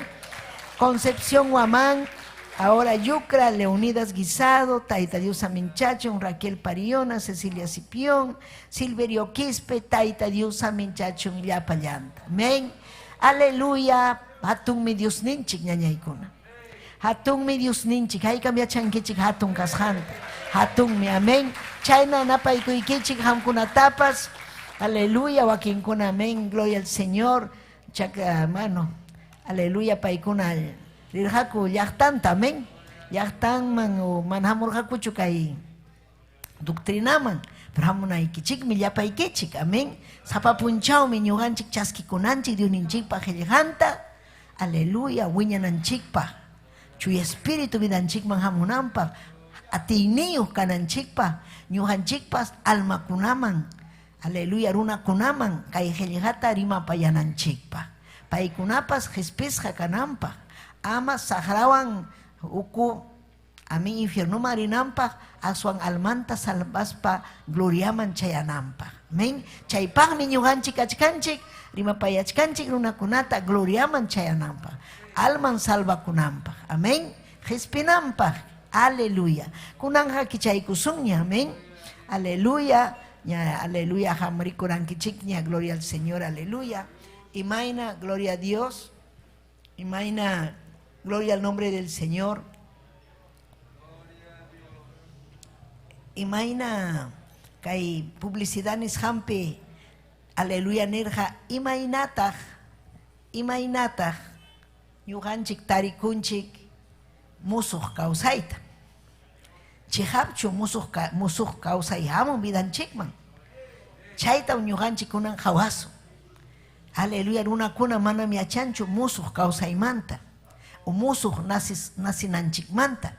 Speaker 6: Concepción Huamán, ahora Yucra, Leonidas Guisado, Tayta Dios aminchachun, Raquel Pariona, Cecilia Cipión, Silverio Quispe, Tayta Dios aminchachun, llapallanta, amén. Aleluya, hatunmi Dios ninchik ñañaykuna. Hatunmi Dios ninchik, haykam yachankichik hatun kasqanta. Hatunmi, amén. Chayna napaykuykichik hamkunatapas, aleluya, wakinkuna, amén, gloria al Señor. Chaka, mano, aleluya, paykuna rirqaku llaqtanta, amén. Llaqtanman o manhamurqakuchu kay doctrinaman, pero hamunaykichikmi llapaykichik, amén. Sapa punchawmi ñuqanchik chaskikunanchik Diosninchikpa qillqanta, aleluya, wiñananchikpaq. Chuya espíritu vidanchikman hamunanpaq, atiyniyuq kananchikpaq, ñuqanchikpas almakunaman, aleluya, runakunaman kay qillqata rimapayananchikpaq. Paykunapas qhispisqa kananpaq, ama saqrawan uku amin infiernuman rinanpaq, aswan almanta salvaspa gloriaman chayananpaq. Amén. Chaypaqmi ñuqanchik kachkanchik, rimapayachkanchik runakunata gloriaman chayananpaq, alman salvakunanpaq. Amén. Qhispinanpaq. Aleluya. Kunanja kichaykusunña, amén. Aleluya. Ña, aleluya, hamrikurankichikña, gloria al Señor, aleluya. Imayna, gloria a Dios. Imayna, gloria al nombre del Señor. Imayna, kay publicidad nisqanpi, aleluya nirqa, imaynataq, imaynataq ñuqanchik tarikunchik musuq kawsayta. Chihapchu musuq kawsay hamun vidanchikman. Chaytam ñuqanchik kunan qawasun. Aleluya, runakuna manam yachanchu musuq kawsaymanta, o musuq nasinanchikmanta,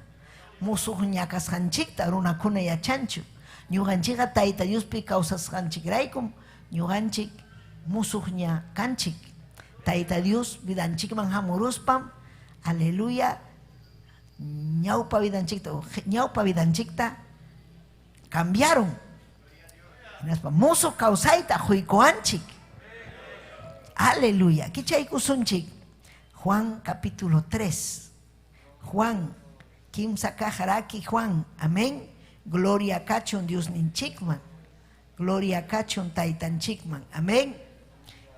Speaker 6: musuq ñakasqanchikta runakuna yachanchu. Ñuqanchikqa Tayta Diospi kawsasqanchikraykum ñuqanchik musuq ñakanchik. Tayta Dios vidanchikman hamuruspam, aleluya, ñawpa vidanchikta, ñawpa vidanchikta cambiaron. Hinaspa musuq kawsayta huykuwanchik. Aleluya. Kichaykusunchik. Juan capítulo 3. Juan, kimsa kaq raki Juan. Amén. Gloria kachun Diosninchikman. Gloria kachun Taytanchikman. Amén.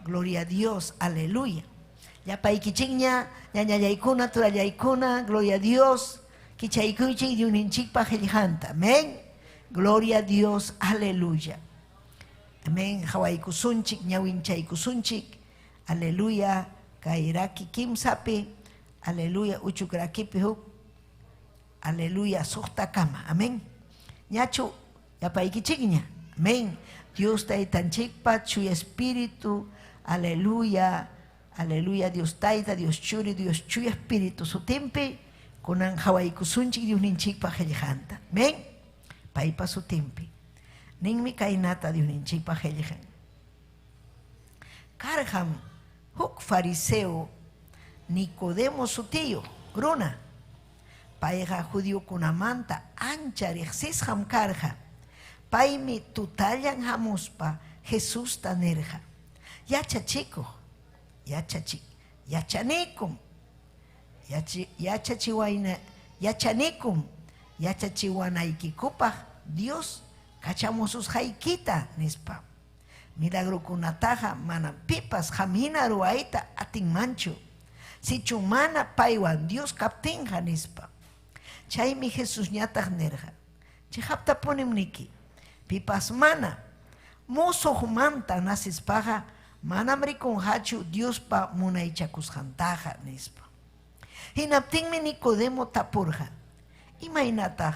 Speaker 6: Gloria a Dios. Aleluya. Llapaykichikña, ñañallaykuna, turallaykuna, gloria a Dios. Kichaykuychik Diosninchikpa qillqanta. Amén. Gloria a Dios. Aleluya. Amén. Hawaykusunchik, ñawinchaykusunchik. Aleluya. Kay raki kimsapi. Aleluya. Uchuk rakipi huk. Aleluya. Suqtakama. Amén. Ñachu llapaykichikña. Amén. Dios taytanchikpa chuya espíritu. Aleluya. Aleluya. Dios tayta, Dios churi, Dios chuya espíritu sutinpi. Kunan hawaykusunchik Diosninchikpa qillqanta. Amén. Paypa sutinpi. Ninmi kaynata Diosninchikpa qillqan. Karqam huk fariseo Nicodemo sutiyuq runa. Payqa judiokunamanta ancha riqsisqam karqa. Paymi tutallan hamuspa Jesusta nirqa: Yachachikuq, yachachik, yachanikum, yachi, yachachiwayna, yachanikum, yachachiwanaykikupaq Dios kachamususqaykita, nispa. Milagrokunataqa manam pipas qam hina ruwayta atinmanchu, sichu mana paywan Dios kaptinqa, nispa. Chaymi Jesusñataq nirqa: Chiqaptapunim niki, pipas mana musuqmanta nacespaqa manam rikunqachu Diospa munaychakusqantaqa, nispa. Hinaptinmi Nicodemo tapurqa: Imaynataq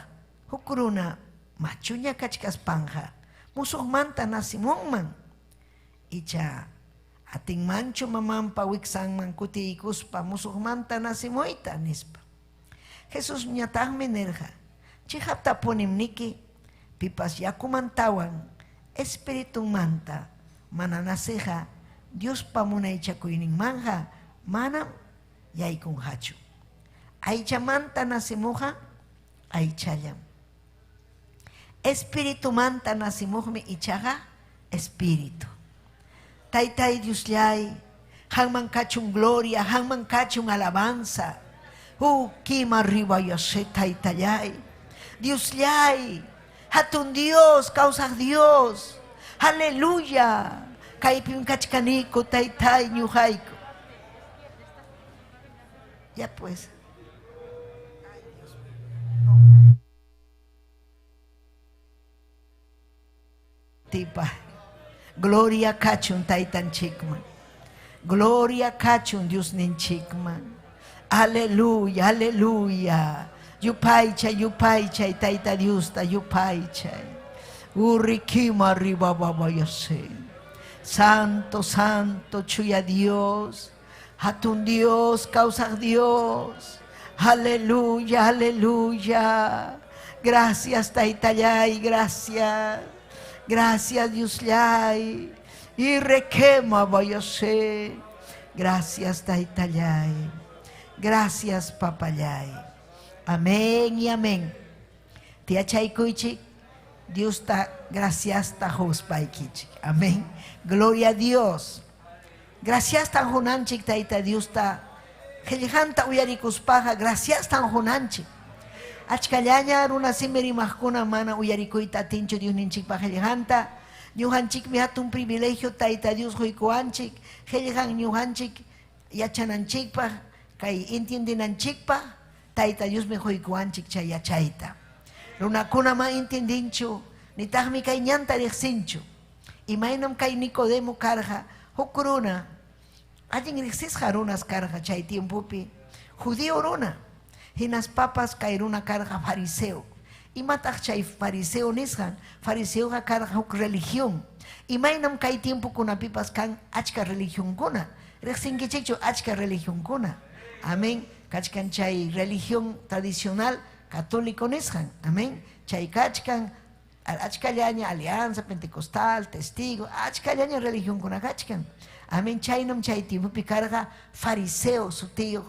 Speaker 6: huk runa machuña kachkaspanqa musuqmanta nacimunman? Icha atinmanchu mamanpa wiksanman kutiykuspa musuqmanta nacimuyta? nispa. Jesusñataqmi nirqa: Chiqaptapunim niki, pipas yakumantawan espiritunmanta mana naceqqa Diospa munaychakuyninmanqa manam yaykunqachu. Aychamanta nacimuqqa aychallam. Espiritumanta nacimuqmi ichaqa espíritu. Taytay Diosllay, qanman kachun gloria, qanman kachun alabanza. Kima ribayase taytallay. Diosllay, hatun Dios, kawsaq Dios. Aleluya. Kaypim kachkaniku taytay ñuqayku. Ya pues. Tipa. Gloria kachun taytanchikman. Gloria kachun Diosninchikman. Aleluya, aleluya. Yupaychay, yupaychay, Tayta Diosta, yupaychay. Urrikima ribababayase. Santo, santo, chuya Dios. Hatun Dios, kawsaq Dios. Aleluya, aleluya. Gracias, Taytallay, gracias. Gracias, Diosllay. Y requema vayase. Gracias, Taytallay. Gracias, Papallay. Amén y amén. Tiachaykuychik, Diosta graciasta quspaykichik. Amén. Gloria a Dios. Graciastan qunanchik Tayta Diosta. Qillqanta uyarikuspaqa graciastan qunanchik. Achkallaña runa simi rimaqkuna mana uyarikuyta atinchu Diosninchikpa qillqanta. Ñuqanchikmi hatun privilegio Tayta Dios quykuwanchik qillqan ñuqanchik yachananchikpaq, kay entiendenanchikpaq. Tayta Diosmi quykuwanchik chay yachayta. Runakuna ma entiendinchu, nitaqmi kay ñanta riqsinchu. Imaynam kay Nicodemo karqa, huk runa, allin riqsisqa runas karqa chay tiempopi, judío runa. Hinaspapas kay runa karqa fariseo. Imataq chay fariseo nisqan? Fariseoqa karqa huk religión. Imaynam kay tiempokunapipas kan achka religionkuna. Riqsinkichikchu achka religionkuna. Amén. Kachkan chay religión tradicional católico nisqan. Amén. Chay kachkan achkallaña alianza pentecostal, testigo, achkallaña religionkuna kachkan. Amén. Chaynam chay tiempopi karqa fariseo sutiyuq.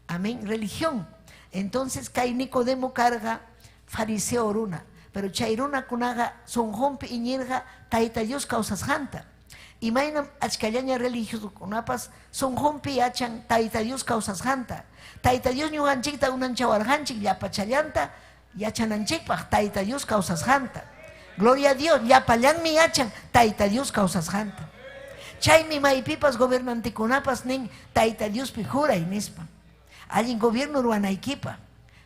Speaker 6: Amén. Religión. Entonces kay Nicodemo karqa fariseo runa. Pero chay runakunaqa sunqunpi iñirqa Tayta Dios kawsasqanta. Imaynam achkallaña religiosokunapas sunqunpi yachan Tayta Dios kawsasqanta. Tayta Dios ñuqanchikta unanchawarqanchik llapachallanta. Yachananchikpaq Tayta Dios kawsasqanta. Gloria a Dios, llapallanmi yachan Tayta Dios kawsasqanta. Chaymi maypipas gobernantekunapas nin Tayta Diospi juray nispa. Allin gobierno ruwanaykipaq.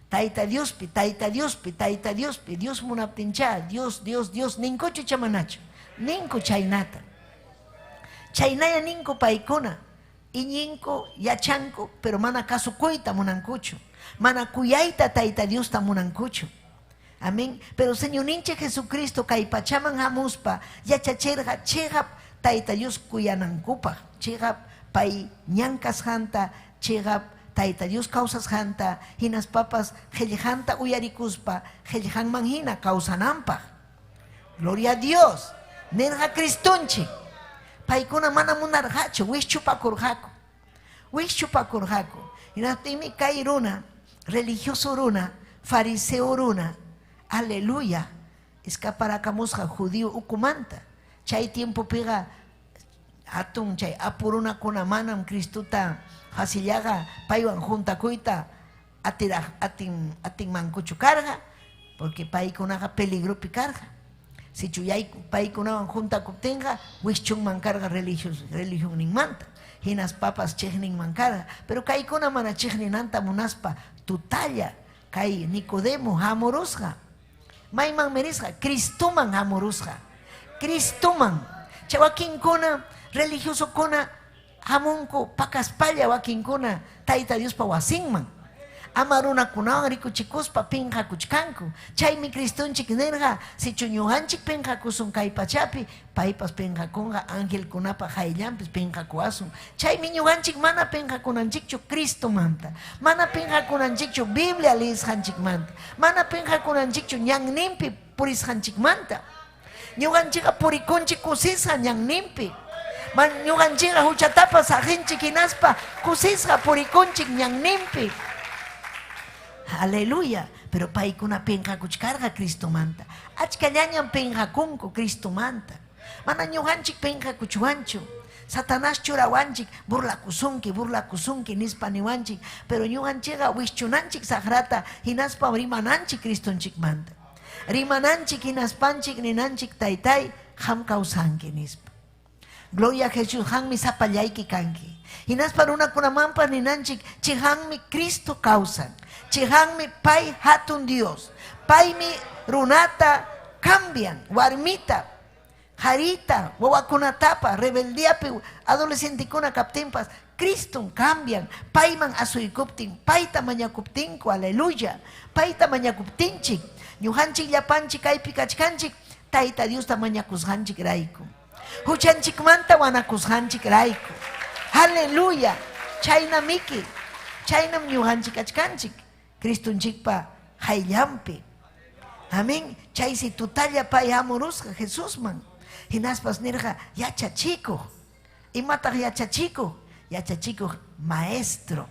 Speaker 6: Tayta Diospi, Tayta Diospi, Tayta Diospi, Dios munaptinchá, Dios, Dios, Dios, ninkuchu icha manachu? Ninku chaynata. Chaynaya ninku paykuna, iñinku, yachanku, pero mana kasukuyta munankuchu. Mana kuyayta Tayta Diosta munankuchu. Amén. Pero Señorninchik Jesucristo kay pachaman hamuspa yachachirqa cheqap Tayta Dios kuyanankupaq, cheqap pay ñan kasqanta, cheqap Tayta Dios kawsasqanta, hinaspapas qellqanta uyarikuspa qellqanman hina kawsananpaq. Gloria a Dios. Nirqa Cristonchik. Paykuna mana munarqachu, wischupakurqaku. Wischupakurqaku. Hinaptinmi kay runa, religioso runa, fariseo runa, aleluya, escaparakamusqa judío ukumanta. Chay tiempopiqa hatun chay apu runakuna manam Cristota facillaqa paywan juntakuyta atiraq atin atinmankuchu karqa, porque paykunaqa peligropi karqa. Sichu yayku paykunawan juntakuptinqa wischunman karqa religios religionninmanta, hinaspapas chiqninman karqa. Pero kaykuna mana chiqninanta munaspa tutalla kay Nicodemo hamurusqa. Maymanmi risqa? Cristoman hamurusqa. Cristoman. Chay wakinkuna religiosokuna hamunku pakaspalla wakinkuna Tayta Diospa wasinman. Ama runakunawan rikuchikuspa pinqakuchkanku. Chaymi Cristonchik nirqa, sichu ñuqanchik pinqakusun kay pachapi, paypas pinqakunqa angelkunapa qayllanpis pinqakuwasun. Chaymi ñuqanchik mana pinqakunanchikchu Cristomanta, mana pinqakunanchikchu Biblia leesqanchikmanta, mana pinqakunanchikchu ñanninpi purisqanchikmanta. Ñuqanchikqa purikunchik kusisqa ñanninpi. Ñuqanchikqa huchatapas saqinchik hinaspa kusisqa purikunchik ñanninpi. Aleluya. Pero paykuna pinqakuchkarqa Cristomanta. Achkallañam pinqakunku Cristomanta. Mana ñuqanchik pinqakuchwanchu. Satanás churawanchik, burlakusunki, burlakusunki nispa niwanchik. Pero ñuqanchikqa wischunanchik saqrata hinaspa rimananchik Cristonchikmanta. Rimananchik hinaspanchik ninanchik taytay qam kawsanki nispa. Gloria a Jesús, qammi sapallayki kanki. Hinaspa runakunamanpas ninanchik chiqanmi Cristo kawsan. Chiqanmi pay hatun Dios. Paymi runata cambian, warmita, qarita, wawakunatapa, rebeldiapi adolescentekuna kaptinpas Cristom cambian, payman asuykuptin, payta mañakuptinku, aleluya. Payta mañakuptinchik, ñuqanchik llapanchik kaypi kachkanchik, Tayta Diosta mañakusqanchik rayku. Huchanchikmanta wanakusqanchik rayku. Aleluya. Chaynamiki, chaynam ñuqanchik kachkanchik Cristonchikpa qayllanpi. Amén. Chaysi tutalla pay hamurusqa Jesusman. Hinaspas nirqa yachachikuq. Imataq yachachikuq? Yachachikuq maestro.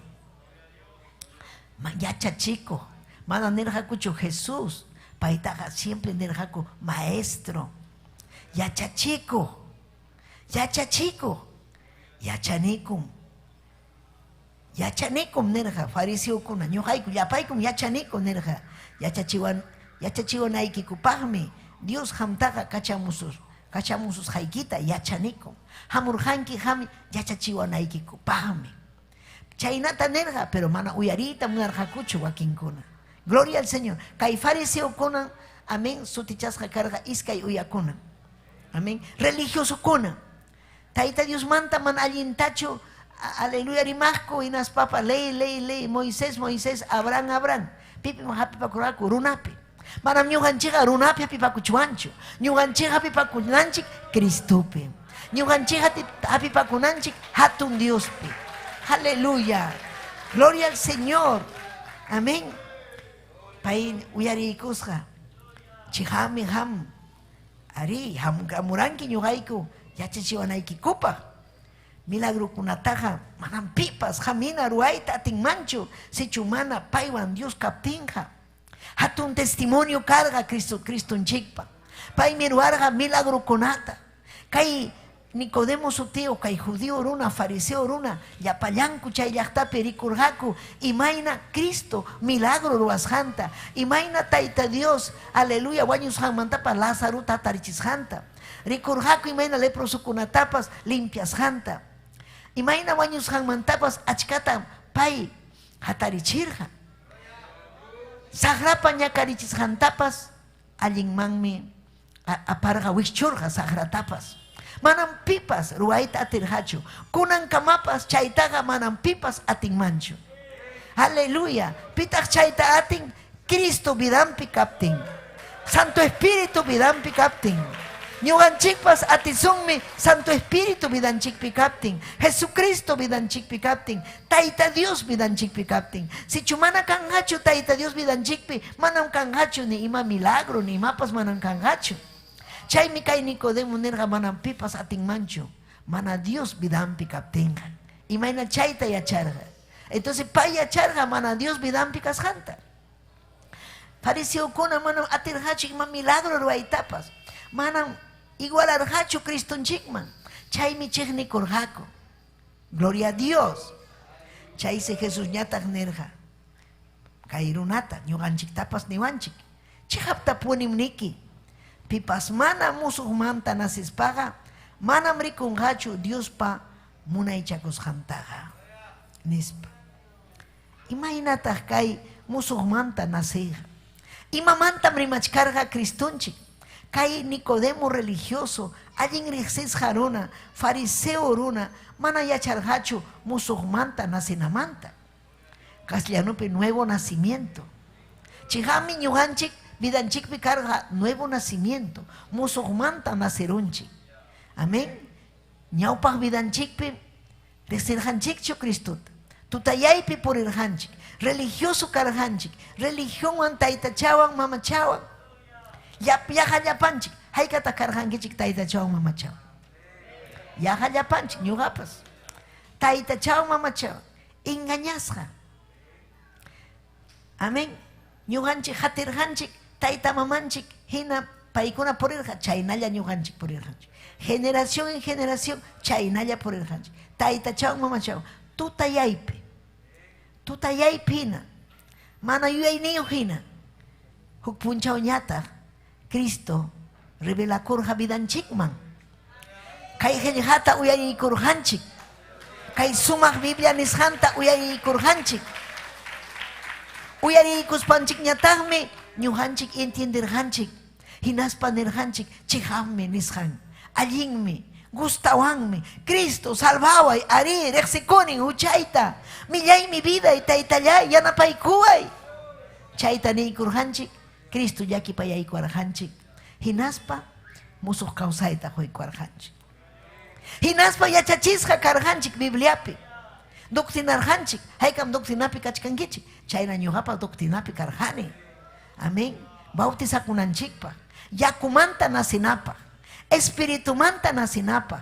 Speaker 6: Yachachikuq. Mana nirqakuchu Jesús. Paytaqa siempre nirqaku maestro. Yachachikuq. Yachachikuq. Yachanikum. Yachanikum nirqa fariseokuna, ñuqayku llapaykum yachaniku nirqa. Yachachiwan yachachiwanaykikupaqmi Dios qamtaqa kachamusus kachamususqaykita yachanikum. Hamurqanki qam yachachiwanaykikupaqmi. Chaynata nirqa, pero mana uyariyta munarqakuchu wakinkuna. Gloria al Señor. Kay fariseokuna, amén, sutichasqa karqa iskay uyakuna. Amén. Religiosokuna. Tayta Diosmanta mana allintachu, aleluya, rimaqku, hinaspapa ley, ley, ley, Moisés, Moisés, Abraham, Abraham. Pipim hapipakurqaku runapi. Manam ñuqanchikqa runapi hapipakuchwanchu. Ñuqanchikqa hapipakunanchik Cristopi. Ñuqanchikqa hapipakunanchik hatun Diospi. Aleluya. Gloria al Señor. Amén. Pay uyariykusqa. Chiqami ham. Arí, hamuranki ñuqayku yachachiwanaykikupaq. Milagrokunataqa manam pipas qam hina ruwayta atinmanchu sichu mana paywan Dios kaptinqa. Hatun testimonio karqa Cristo Cristonchikpa. Paymi ruwarqa milagrokunata. Kay Nicodemo sutiyuq kay judío runa, fariseo runa, llapallanku chay llaqtapi rikurqaku imayna Cristo milagro ruwasqanta, imayna Tayta Dios, aleluya, wañusqanmantapas Lazarota hatarichisqanta. Rikurqaku imayna leprosokunatapas limpiasqanta. Imayna wañusqanmantapas achkatam pay hatarichirqa. Saqrapa ñakarichisqantapas allinmanmi aparqa, wischurqa saqratapas. Manam pipas ruwayta atirqachu. Kunankamapas chaytaqa manam pipas atinmanchu. Aleluya. Pitaq chayta atin? Cristo vidanpi kaptin. Santo Espíritu vidanpi kaptin. Ñuqanchikpas atisunmi Santo Espíritu vidanchikpi kaptin, Jesucristo vidanchikpi kaptin, Tayta Dios vidanchikpi kaptin. Sichu mana kanqachu Tayta Dios vidanchikpi, manam kanqachu ni ima milagro, ni imapas manam kanqachu. Chaymi kay Nicodemo nirqa manam pipas atinmanchu mana Dios vidanpi kaptinqa. Imayna chayta yacharqa? Entonces pay yacharqa mana Dios vidanpi kasqanta. Fariseokuna manam atirqachu ima milagro ruwaytapas. Manam igualarqachu Cristonchikman. Chaymi chiqnikurqaku. Gloria a Dios. Chaysi Jesusñataq nirqa, kay runata ñuqanchiktapas niwanchik, chiqaptapunim niki, pipas mana musuqmanta nacespaqa manam rikunqachu Diospa munaychakusqantaqa, nispa. Imaynataq kay musuqmanta naceyqa? Imamantam rimachkarqa Cristonchik? Kay Nicodemo religioso, allin riqsisqa runa, fariseo runa, mana yacharqachu musuqmanta nacenamanta. Castellanopi nuevo nacimiento. Chiqami ñuqanchik vidanchikpi karqa nuevo nacimiento, musuqmanta nacerunchik. Amén. Ñawpaq vidanchikpi riqsirqanchikchu Cristota. Tutayaypi purirqanchik, religioso karqanchik, religionwan taytachawan mamachawan. Yaqa llapanchik, haykataq karqankichik taytachawan mamachawan? Yaqa llapanchik, ñuqapas. Taytachawan mamachawan, engañasqa. Amén. Ñuqanchik hatirqanchik, tayta mamanchik hina paykuna purirqa, chaynalla ñuqanchik purirqanchik. Generación en generación chaynalla purirqanchik. Taytachawan mamachawan, tutayaypi. Tutayaypi hina, mana yuyayniyuq hina. Huk punchawñataq Cristo revelakurqa vidanchikman. Kay qillqata uyariykurqanchik. Kay sumaq Biblia nisqanta uyariykurqanchik. Uyariykuspanchikñataqmi ñuqanchik entienderqanchik. Hinaspa nirqanchik, chiqapmi nisqan, allinmi, gustawanmi, Cristo salvaway, arí, riqsikunin huchayta, millaymi viday, taytallay, yanapaykuway. Chayta niykurqanchik, Cristo llakipayaykuwarqanchik, hinaspa musuq kawsayta quykuwarqanchik. Hinaspa yachachisqa karqanchik Bibliapi. Doctrinarqanchik, haykam doctrinapi kachkankichik, chayna ñuqapa doctrinapi karqani. Amén. Bautizakunanchikpaq, yakumanta nacinapaq, espiritumanta nacinapaq.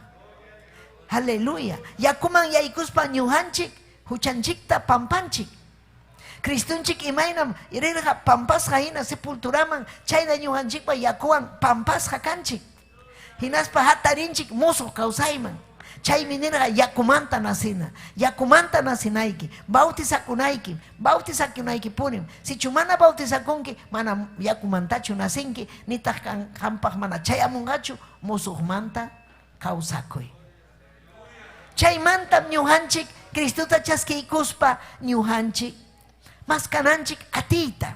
Speaker 6: Aleluya. Yakuman yaykuspa ñuqanchik huchanchikta pampanchik. Cristonchik imaynam rirqa pampasqa hina sepulturaman, chayna ñuqanchikpa yakuwan pampasqa kanchik. Hinaspa hatarinchik musuq kawsayman. Chaymi nirqa yakumanta nacena, yakumanta nacenayki, bautizakunaykim, bautizakunaykipunim. Sichu mana bautizakunki, manam yakumantachu nacenki, nitaq qampaq mana chayamunqachu musuqmanta kawsakuy. Chaymantam ñuqanchik Cristota chaskiykuspa ñuqanchik maskananchik atiyta.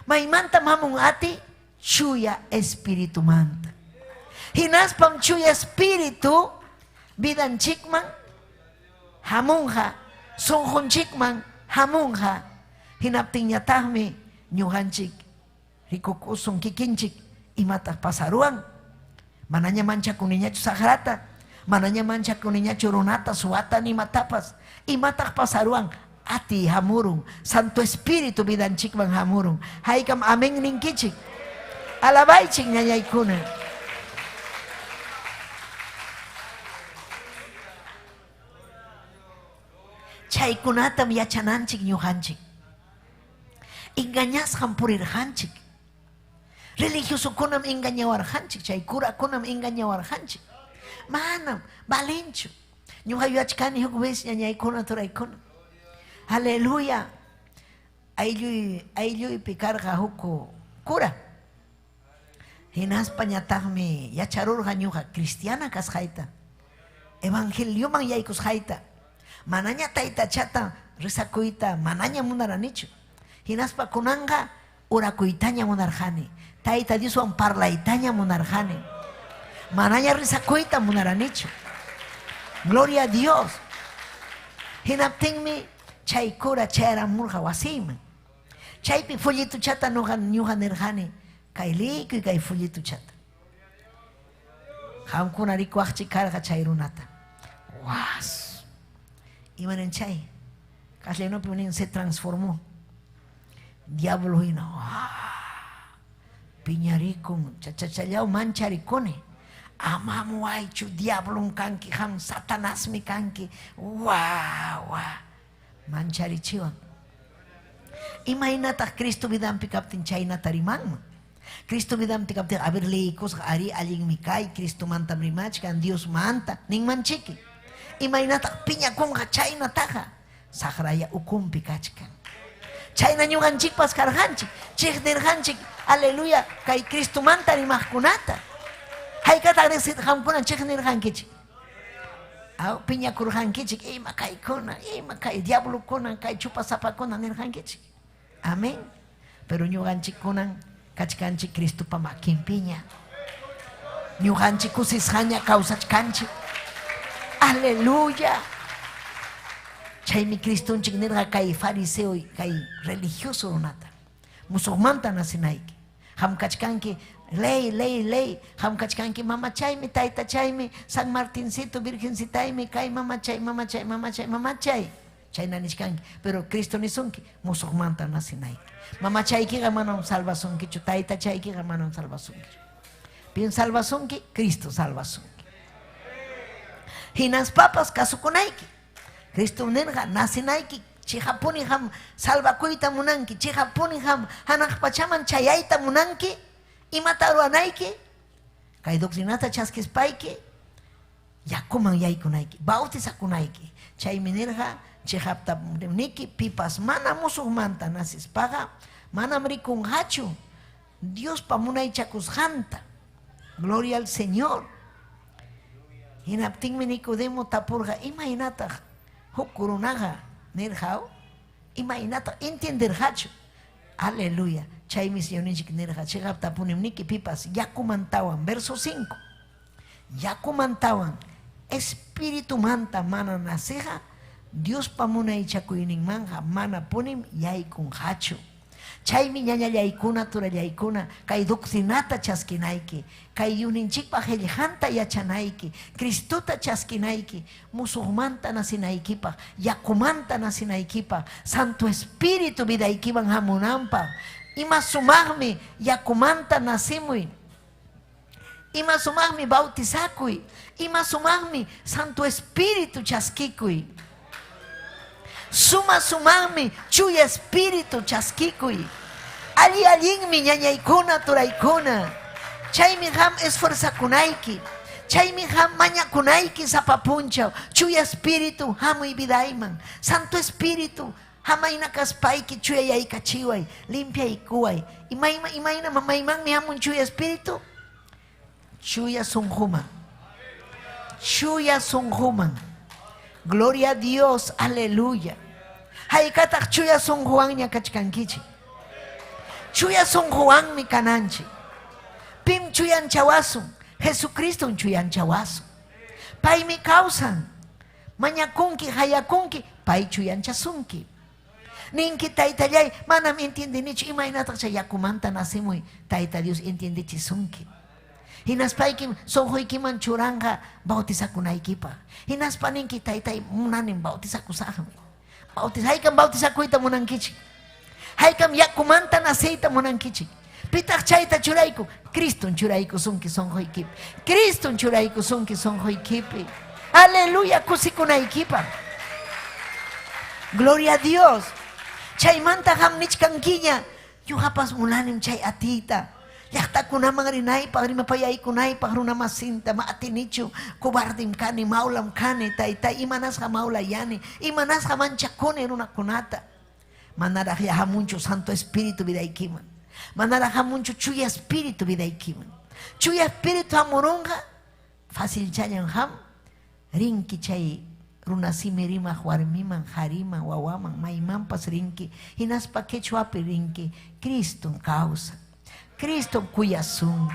Speaker 6: Maymantam hamun atiy? Chuya Espiritumanta. Hinaspam Chuya Espíritu vidanchikman hamunqa, sunqunchikman hamunqa. Hinaptinñataqmi ñuqanchik rikukusun kikinchik imataq pasaruwan. Manaña manchakuniñachu saqrata, manaña manchakuniñachu runata, suwata, nimatapas. Imataq pasaruwan? Atiy hamurun, Santo Espíritu vidanchikman hamurun. Haykam amén ninkichik. Alabaychik ñañaykuna. Chaykunatam yachananchik ñuqanchik. Engañasqam purirqanchik. Religiosokunam engañawarqanchik, chay curakunam engañawarqanchik. Manam valenchu. Ñuqa yuyachkani huk vez ñañaykuna turaykuna. Aleluya. Aylluy aylluypi karqa huk cura. Hinaspañataqmi yacharurqa ñuqa cristiana kasqayta. Evangelioman yaykusqayta. Manaña taytachata rezakuyta manaña munaranichu. Hinaspa kunanqa orakuytaña munarqani. Tayta Dioswan parlaytaña munarqani. Manaña rezakuyta munaranichu. Gloria a Dios. Hinaptinmi chay cura chayaramurqa wasiyman. Chaypi folletochata ñuqa ñuqa nirqani, kay liykuy kay folletochata. Qamkuna rikuwaqchik karqa chay runata. Was. Imanin chay? Castellanopi nin se transformó. Diablo hina. Piñarikun, chachachallao mancharikuni. Amamuwaychu, diablom kanki, qam satanasmi kanki. Wa, wa. Mancharichiwan. Imaynataq Cristo vidanpi kaptin chaynata rimanman? Cristo vidanpi kaptin, a ver, leykusqa, arí, allinmi kay, Cristomantam rimachkan, Diosmanta, ninmanchiki. Imaynataq piñakunqa chaynataqa? Saqraya ukunpi kachkan. Chayna ñuqanchikpas karqanchik, chiqnirqanchik, aleluya, kay Cristomanta rimaqkunata. Haykataq riqsirqamkuna chiqnirqankichik? Aw, piñakurqankichik, ima kaykuna, ima kay diablokuna, kay chupasapakuna nirqankichik. Amén. Pero ñuqanchikkunan kachkanchik Cristopa makinpiña. Ñuqanchik kusisqaña kawsachkanchik. Aleluya. Chaymi Cristonchik nirqa kay fariseo kay religioso runata. Musuqmanta nacinayki. Qam kachkanki ley, ley, ley. Qam kachkanki mamachaymi, taytachaymi, San Martincito, Virgencitaymi, kay mamachay, mamachay, mamachay, mamachay. Chayna nichkanki. Pero Cristo nisunki, musuqmanta nacinayki. Mamachaykiqa manam salvasunkichu, taytachaykiqa manam salvasunkichu. Pim salvasunki? Cristo salvasunki. Hinaspapas kasukunayki. Cristo nirqa, nacinayki, chiqapuni qam salvakuyta munanki, chiqapuni qam hanaq pachaman chayayta munanki, imata ruwanayki? Kay doctrinata chaskispayki, yakuman yaykunayki, bautizakunayki. Chaymi nirqa, chiqapta niki, pipas mana musuqmanta nacispaqa, manam rikunqachu Diospa munaychakusqanta. Gloria al Señor. Hinaptinmi Nicodemo tapurqa, imaynataq huk runaqa nirqa, imaynataq entienderqachu? Aleluya. Chaymi Señorninchik nirqa, chiqaptapunim niki pipas yakumantawan, verso 5. Yakumantawan espiritumanta mana naceqa Diospa munaychakuyninmanqa manapunim yaykunqachu. Chaymi ñañallaykuna, turallaykuna, kay doctrinata chaskinayki, kay Diosninchikpa qellqanta yachanayki, Cristota chaskinayki, musuqmanta nacinaykipaq, yakumanta nacinaykipaq, Santo Espíritu vidaykiman hamunanpaq. Ima sumaqmi yakumanta nacimuy. Ima sumaqmi bautizakuy. Ima sumaqmi Santo Espíritu chaskikuy. Suma sumaqmi Chuya Espíritu chaskikuy. Alli allinmi ñañaykuna, turaykuna. Chaymi qam esforzakunayki. Chaymi qam mañakunayki sapa punchaw. Chuya Espíritu hamuy vidayman. Santo Espíritu hamayna kaspayki chuyayaykachiway, limpiaykuway. Imayma imayna maymanmi hamun Chuya Espíritu? Chuya sunquman. Chuya sunquman. Gloria a Dios, aleluya. Haykataq chuya sunquwanña kachkankichik? Chuya sunquwanmi kananchik. Pim chuyanchawasun? Jesucristom chuyanchawasun. Paymi kawsan. Mañakunki, hayakunki, pay chuyanchasunki. Ninki, taytallay, manam entiendenichu imaynataq chay yakumanta nacemuy, Tayta Dios entiendechisunki. Hinaspaykim sunquykiman churanqa bautizakunaykipaq. Hinaspa ninki, taytay, munanim bautizakusaqmi. Bautiz haykam bautizakuyta munankichik? Haykam yakumanta naceyta munankichik? Pitaq chayta churayku? Criston churaykusunki sunquykipi. Criston churaykusunki sunquykipi. Aleluya, kusikunaykipaq. Gloria a Dios. Chaymanta qam nichkankiña, ñuqapas munanim chay atiyta. Llaqtakunaman rinaypaq, rimapayaykunaypaq runamasinta ma atinichu, cobardim kani, mawlam kani, taytay, imanasqa mawlayani, imanasqa manchakuni runakunata. Manaraqya hamunchu Santo Espíritu vidaykiman. Manaraq hamunchu Chuya Espíritu vidaykiman. Chuya Espíritu hamurunqa, facilchallan ham, rinki chay runasimi rimaq warmiman, qhariman, wawaman, maymanpas rinki, hinaspa quechuapi rinki, Cristom kawsan. Cristom kuyasunki.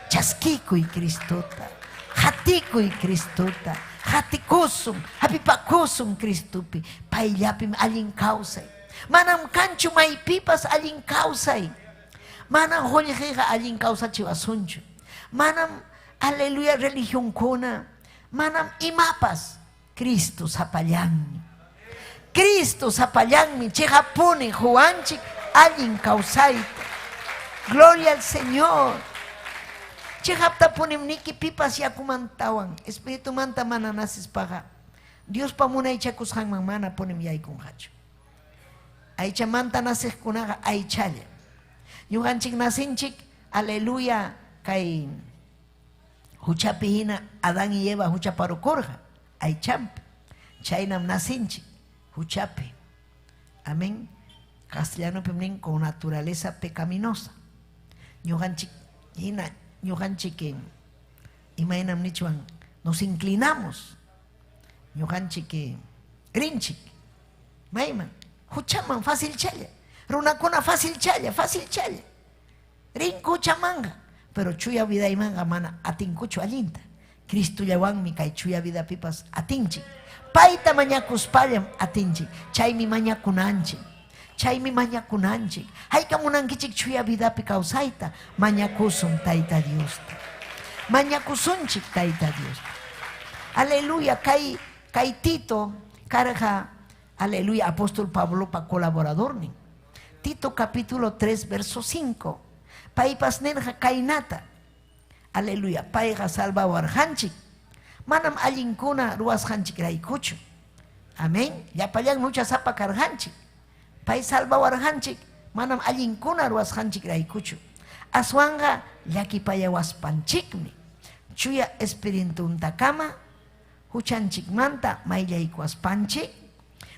Speaker 6: Chaskikuy Cristota. Qatikuy Cristota. Qatikusun, hapipakusun Cristopi. Payllapim allin kawsay. Manam kanchu maypipas allin kawsay. Manam qullqiqa allin kawsachiwasunchu. Manam, aleluya, religionkuna. Manam imapas. Cristo sapallanmi. Cristo sapallanmi chiqapuni quwanchik allin kawsayta. Gloria al Señor. Chiqaptapunim niki pipas yakumantawan espiritumanta mana nacespaqa Diospa munaychakusqanman mana punim yaykunqachu. Aychamanta naceqkunaqa aychalla. Ñuqanchik nacenchik, aleluya, kay huchapi hina Adán y Eva huchaparukurqa aychampi. Chaynam nacinchik huchapi. Amén. Castellanopim nin con naturaleza pecaminosa. Ñuqanchik hina, ñuqanchik imaynam nichwan nos inclinamos. Ñuqanchik rinchik mayman huchaman facilchalla. Runakuna facilchalla, facilchalla. Rinku huchamanqa, pero chuya vidaymanqa mana atinkuchu allinta. Cristollawanmi kay chuya vidapipas atinchik. Payta mañakuspallam atinchik. Chaymi mañakunanchik. Chaymi mañakunanchik. Hayka munankichik chuya vidapi kawsayta, mañakusun Tayta Diosta. Mañakusunchik Tayta Diosta. Aleluya, kay kay Tito karqa, aleluya, apóstol Pablopa colaboradornin. Tito capítulo 3 verso 5. Paypas nirqa kaynata. Aleluya, payqa salvawarqanchik. Manam allinkuna ruwasqanchikraykuchu. Amén. Llapallanmi huchasapa karqanchik. Pay salvawarqanchik manam allinkuna ruwasqanchikraykuchu. Aswanqa llakipayawaspanchikmi. Chuya espirituntakama huchanchikmanta mayllaykuwaspanchik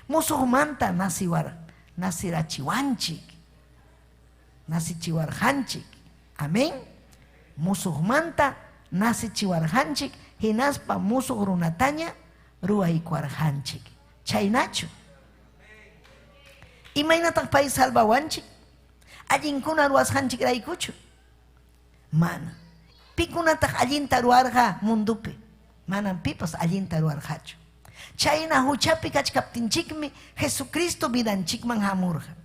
Speaker 6: musuqmanta naciwar nacirachiwanchik. Nacichiwarqanchik. Amén. Musuqmanta nacichiwarqanchik hinaspa musuq runataña ruwaykuwarqanchik. Chaynachu? Imaynataq pay salvawanchik? Allinkuna ruwasqanchikraykuchu? Mana. Pikunataq allinta ruwarqa mundopi? Manam pipas allinta ruwarqachu. Chayna huchapi kachkaptinchikmi Jesucristo vidanchikman hamurqa.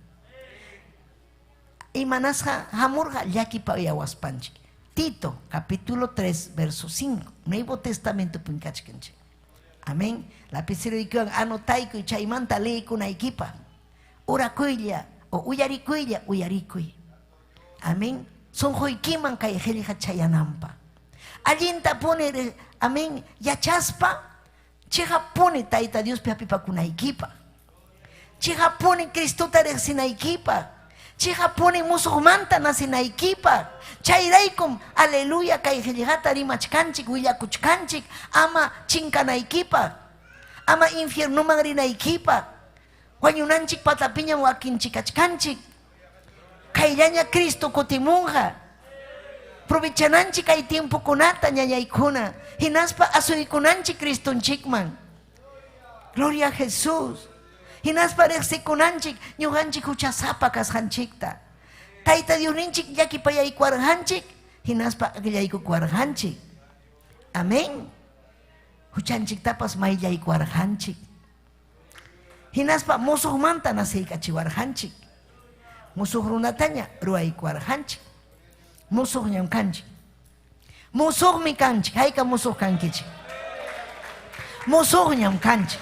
Speaker 6: Imanasqa hamurqa? Llakipayawaspanchik. Tito, capítulo 3, verso 5. Nuevo Testamentopim kachkanchik. Amén. Lapiceroykiwan anotaykuy chaymanta leekunaykipaq. Orakuylla o uyarikuylla uyarikuy. Amén. Sunquykiman kay qillqa chayananpaq. Allintapuni, amén, yachaspa chiqappuni Tayta Diospi hapipakunaykipaq. Chiqappuni Cristota riqsinaykipaq. Chiqappuni musuqmanta nacinaykipaq. Chayraykum, aleluya, kay qillqata rimachkanchik, willakuchkanchik, ama chinkanaykipaq. Ama infiernoman rinaykipaq. Wañunanchik patapiñam wakinchikachkanchik. Kayllaña Cristo kutimunqa. Provechananchik kay tiempokunata ñañaykuna, hinaspa asuykunanchik Cristonchikman. Gloria a Jesús. Hinaspa riqsikunanchik ñuqanchik huchasapa kasqanchikta. Tayta Diosninchik llakipayaykuwarqanchik, hinaspa akllaykukuwarqanchik. Amén. Huchanchiktapas mayllaykuwarqanchik. Hinaspa musuqmanta naceykachiwarqanchik. Musuq runataña ruwaykuwarqanchik. Musuqñam kanchik. Musuqmi kanchik. Hayka musuq kankichik? Musuqñam kanchik.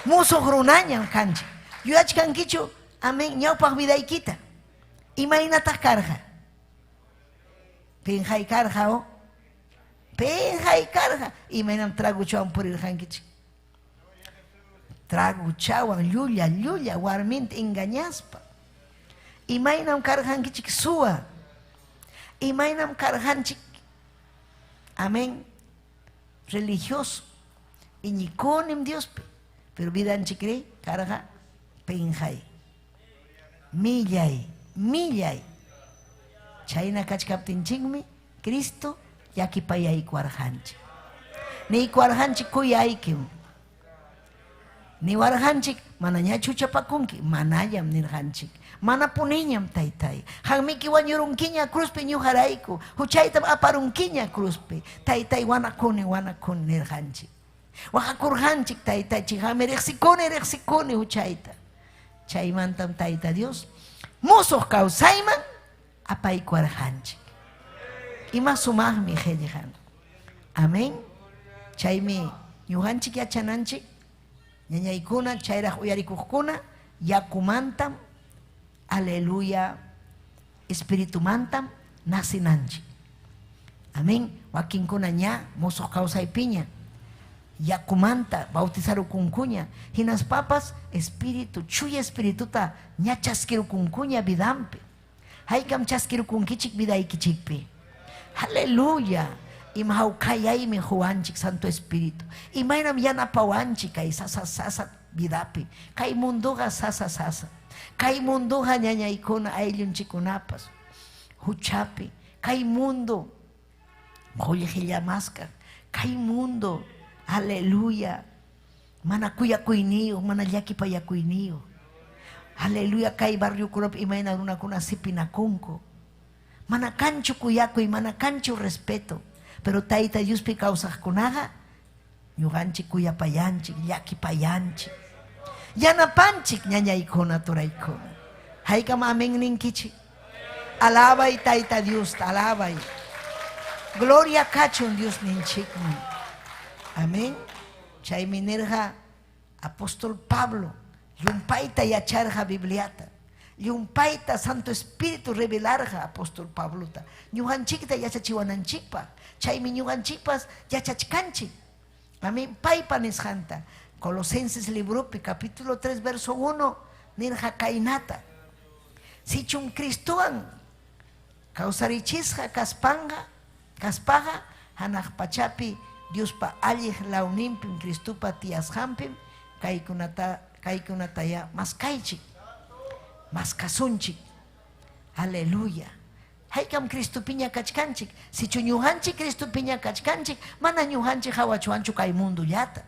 Speaker 6: Musuq runañam kanchik. Yuyachkankichu, amén, ñawpaq vidaykita? Imaynataq karqa? Pinqay karqa o? Pinqay karqa. Imaynam traguchawan purirqankichik? Traguchawan llulla llulla warminta engañaspa. Imaynam karqankichik suwa? Imaynam karqanchik. Amén. Religioso. Iñikunim Diospi. Pero vidanchikri karqa pinqay. Millay, millay. Chayna kachkaptinchikmi Cristo llakipayaykuwarqanchik. Niykuwarqanchik kuyaykim. Niwarqanchik manañachu huchapakunki, manallam nirqanchik. Manapuniñam taytay. Qanmiki wañurunkiña cruzpi ñuqarayku, huchaytam aparunkiña cruzpi. Taytay wanakuni, wanakuni nirqanchik. Waqakurqanchik taytachik, qanmi riqsikuni, riqsikuni huchayta. Chaymantam Tayta Dios musuq kawsayman apaykuwarqanchik. Ima sumaqmi qillqan. Amén. Chaymi ñuqanchik yachananchik, ñañaykuna, chayraq uyarikuqkuna, yakumantam, aleluya, espiritumantam nacinanchik. Amén. Wakinkuna ña musuq kawsaypiña yakumanta bautizarukunkuña, hinaspapas espíritu, chuya espirituta ña chaskirukunkuña vidanpi. Haykam chaskirukunkichik vidaykichikpi. Aleluya. Ima hawkayaymi huwanchik Santo Espíritu. Imaynam yanapawanchik kay sasa sasa vidapi. Kay munduqa sasa sasa. Kay munduqa ñañaykuna ayllunchikkunapas huchapi. Kay mundo qullqillamasqa. Kay mundo, aleluya, mana kuyakuyniyuq, mana llakipayakuyniyuq. Aleluya, kay barriokunapi imayna runakuna sipinakunku. Mana kanchu kuyakuy, mana kanchu respeto. Pero Tayta Diospi kawsaqkunaqa ñuqanchik kuyapayanchik, llakipayanchik. Yanapanchik ñañaykuna, turaykuna. Haykam amén ninkichik. Alabay Tayta Diosta, alabay. Gloria kachun Dios ninchikman. Amén. Chaymi nirqa apóstol Pablo, llumpayta yacharqa Bibliata. Llumpayta Santo Espíritu revelarqa apóstol Pablota. Ñuqanchikta yachachiwananchikpaq. Chaymi ñuqanchikpas yachachkanchik. Amén. Paypa nisqanta. Colosenses libropi capítulo 3 verso 1 nirqa kaynata. Sichum Cristowan kawsarichisqa kaspanqa, kaspaqa hanaq pachapi Diospa alliq lawninpim Cristopa tiyasqanpim kaykunata kaykunataya maskaychik. Maskasunchik. Aleluya. Haykam Cristopiña kachkanchik. Sichu ñuqanchik Cristopiña kachkanchik, mana ñuqanchik hawachwanchu kay mundullata.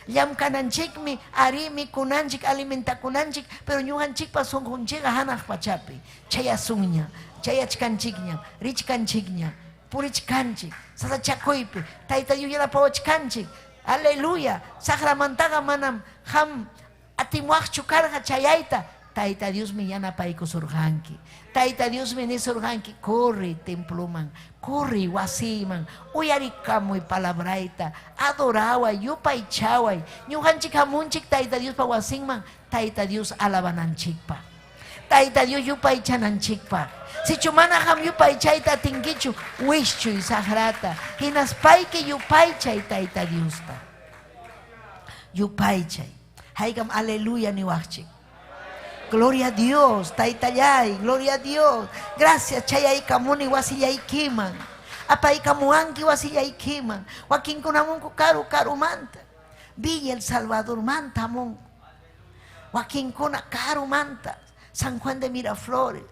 Speaker 6: Llamkananchikmi, arí mikunanchik, alimentakunanchik, pero ñuqanchikpa sunqunchikqa hanaq pachapi. Chayasunña, chayachkanchikña, richkanchikña, purichkanchik, sasachakuypi, Tayta Dios yanapawachkanchik. Aleluya. Saqramantaqa manam qam atimuwaqchu karqa chayayta. Tayta Diosmi yanapaykusurqanki. Tayta Diosmi nisurqanki, corre temploman, corre wasiyman, uyarikamuy palabrayta, adoraway, yupaychaway. Ñuqanchik hamunchik Tayta Diospa wasinman, Tayta Dios alabananchikpaq. Tayta Dios yupaychananchikpaq. Sichu mana qam yupaychayta atinkichu, wischuy saqrata, hinaspayki yupaychay Tayta Diosta. Yupaychay. Haykam aleluya niwaqchik. Gloria a Dios, Taytallay, gloria a Dios. Gracias, chayaykamuni wasillaykiman. Apaykamuwanki wasillaykiman. Wakinkunamunku karu karumanta. Villa El Salvador manta hamunku. Wakinkuna karumanta. San Juan de Miraflores.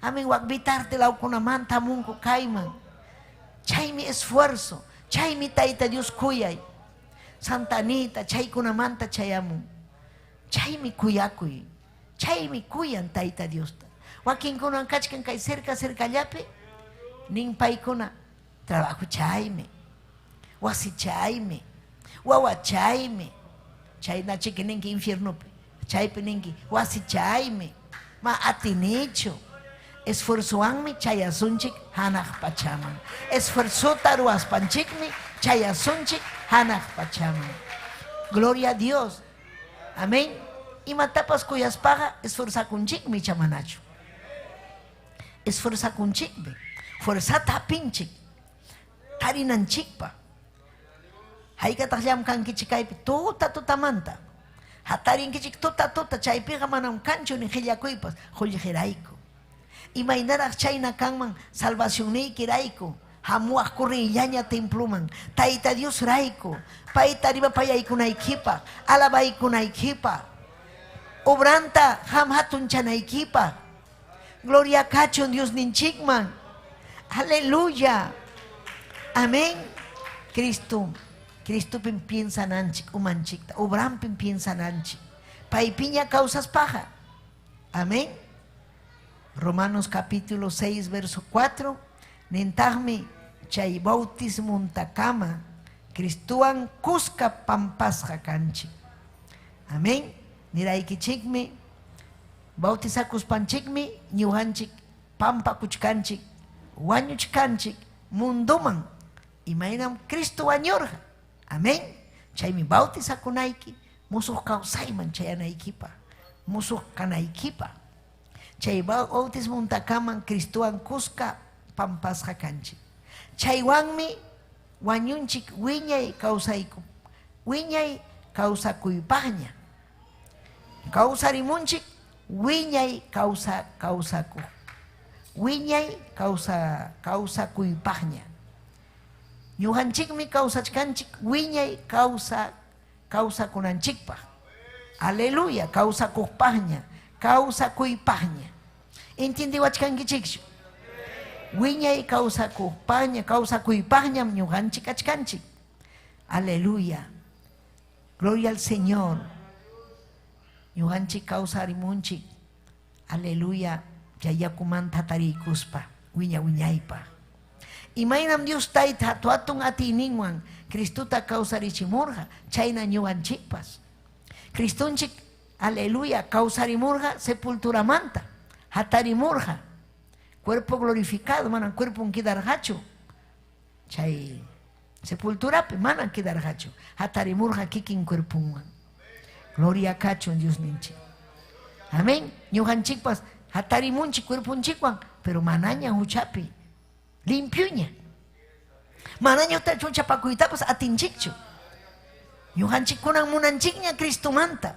Speaker 6: Amén, wak Vitarte lawkunamanta hamunku kayman. Chaymi esfuerzo, chaymi Tayta Dios kuyay. Santa Anita, chaykunamanta chayamun. Chaymi kuyakuy. Chaymi kuyan Tayta Diosta. Wakinkunan kachkan kay cerca cercallapi, nin paykuna trabajo chaymi, wasi chaymi, wawa chaymi. Chaynachiki ninki infiernopi. Chaypi ninki wasi chaymi. Ma atinichu. Esfuerzowanmi chayasunchik hanaq pachaman. Esfuerzota ruwaspanchikmi chayasunchik hanaq pachaman. Gloria a Dios. Amén. Imatapas kuyaspaqa esforzakunchikmi icha manachu. Esforzakunchikmi. Fuerzata hapinchik. Tarinanchikpa. Haykataq llamkankichik kaypi tuta tutamanta. Hatarinkichik tuta tuta chaypiqa manam kanchu ni qillakuypas qullqirayku. Imaynaraq chayna kanman salvacionniykirayku hamuwaq correyllaña temploman Tayta Diosrayku payta rimapayaykunaykipaq, alabaykunaykipaq, obranta qam hatunchanaykipaq. Gloria kachun Diosninchikman. Aleluya. Amén. Cristo, Cristopim piensananchik umanchikta, obranpim piensananchik. Paypiña kawsaspaqa. Amén. Romanos capítulo 6, verso 4, nintaqmi chay bautismuntakama Cristowan kuska pampasqa kanchik. Amén. Niraykichikmi bautizakuspanchikmi ñuqanchik pampakuchkanchik, wañuchkanchik mundoman imaynam Cristo wañurqa. Amén. Chaymi bautizakunayki musuq kawsayman chayanaykipaq, musuq kanaykipaq. Chay bautismuntakaman Cristowan kuska pampasqa kanchik. Chaywanmi wañunchik wiñay kawsayku, wiñay kawsakuypaqña. Kawsarimunchik wiñay kawsa kawsakuq, wiñay kawsa kawsakuypaqña. Ñuqanchikmi kawsachkanchik wiñay kawsa kawsakunanchikpaq. Aleluya, kawsakuqpaqña, kawsakuypaqña. Entiendewachkankichikchu? Wiñay kawsakuqpaqña, kawsakuypaqñam ñuqanchik kachkanchik. Aleluya. Gloria al Señor. Ñuqanchik kawsarimunchik. Aleluya. Chay yakumanta hatariykuspa wiña wiñaypaq. Imaynam Dios Tayta hatu-hatun atiyninwan Cristota kawsarichimurqa, chayna ñuqanchikpas. Cristonchik, aleluya, kawsarimurqa sepulturamanta, hatarimurqa. Cuerpo glorificado, manam cuerpon quedarqachu. Chay sepulturapi manam quedarqachu. Hatarimurqa kikin cuerponwan. Gloria kachun Diosninchik. Amén. Ñuqanchikpas hatarimunchik cuerponchikwan, pero manaña huchapi, limpioña. Manaña huchapakuytapas atinchikchu. Ñuqanchikkunan munanchikña Cristomanta.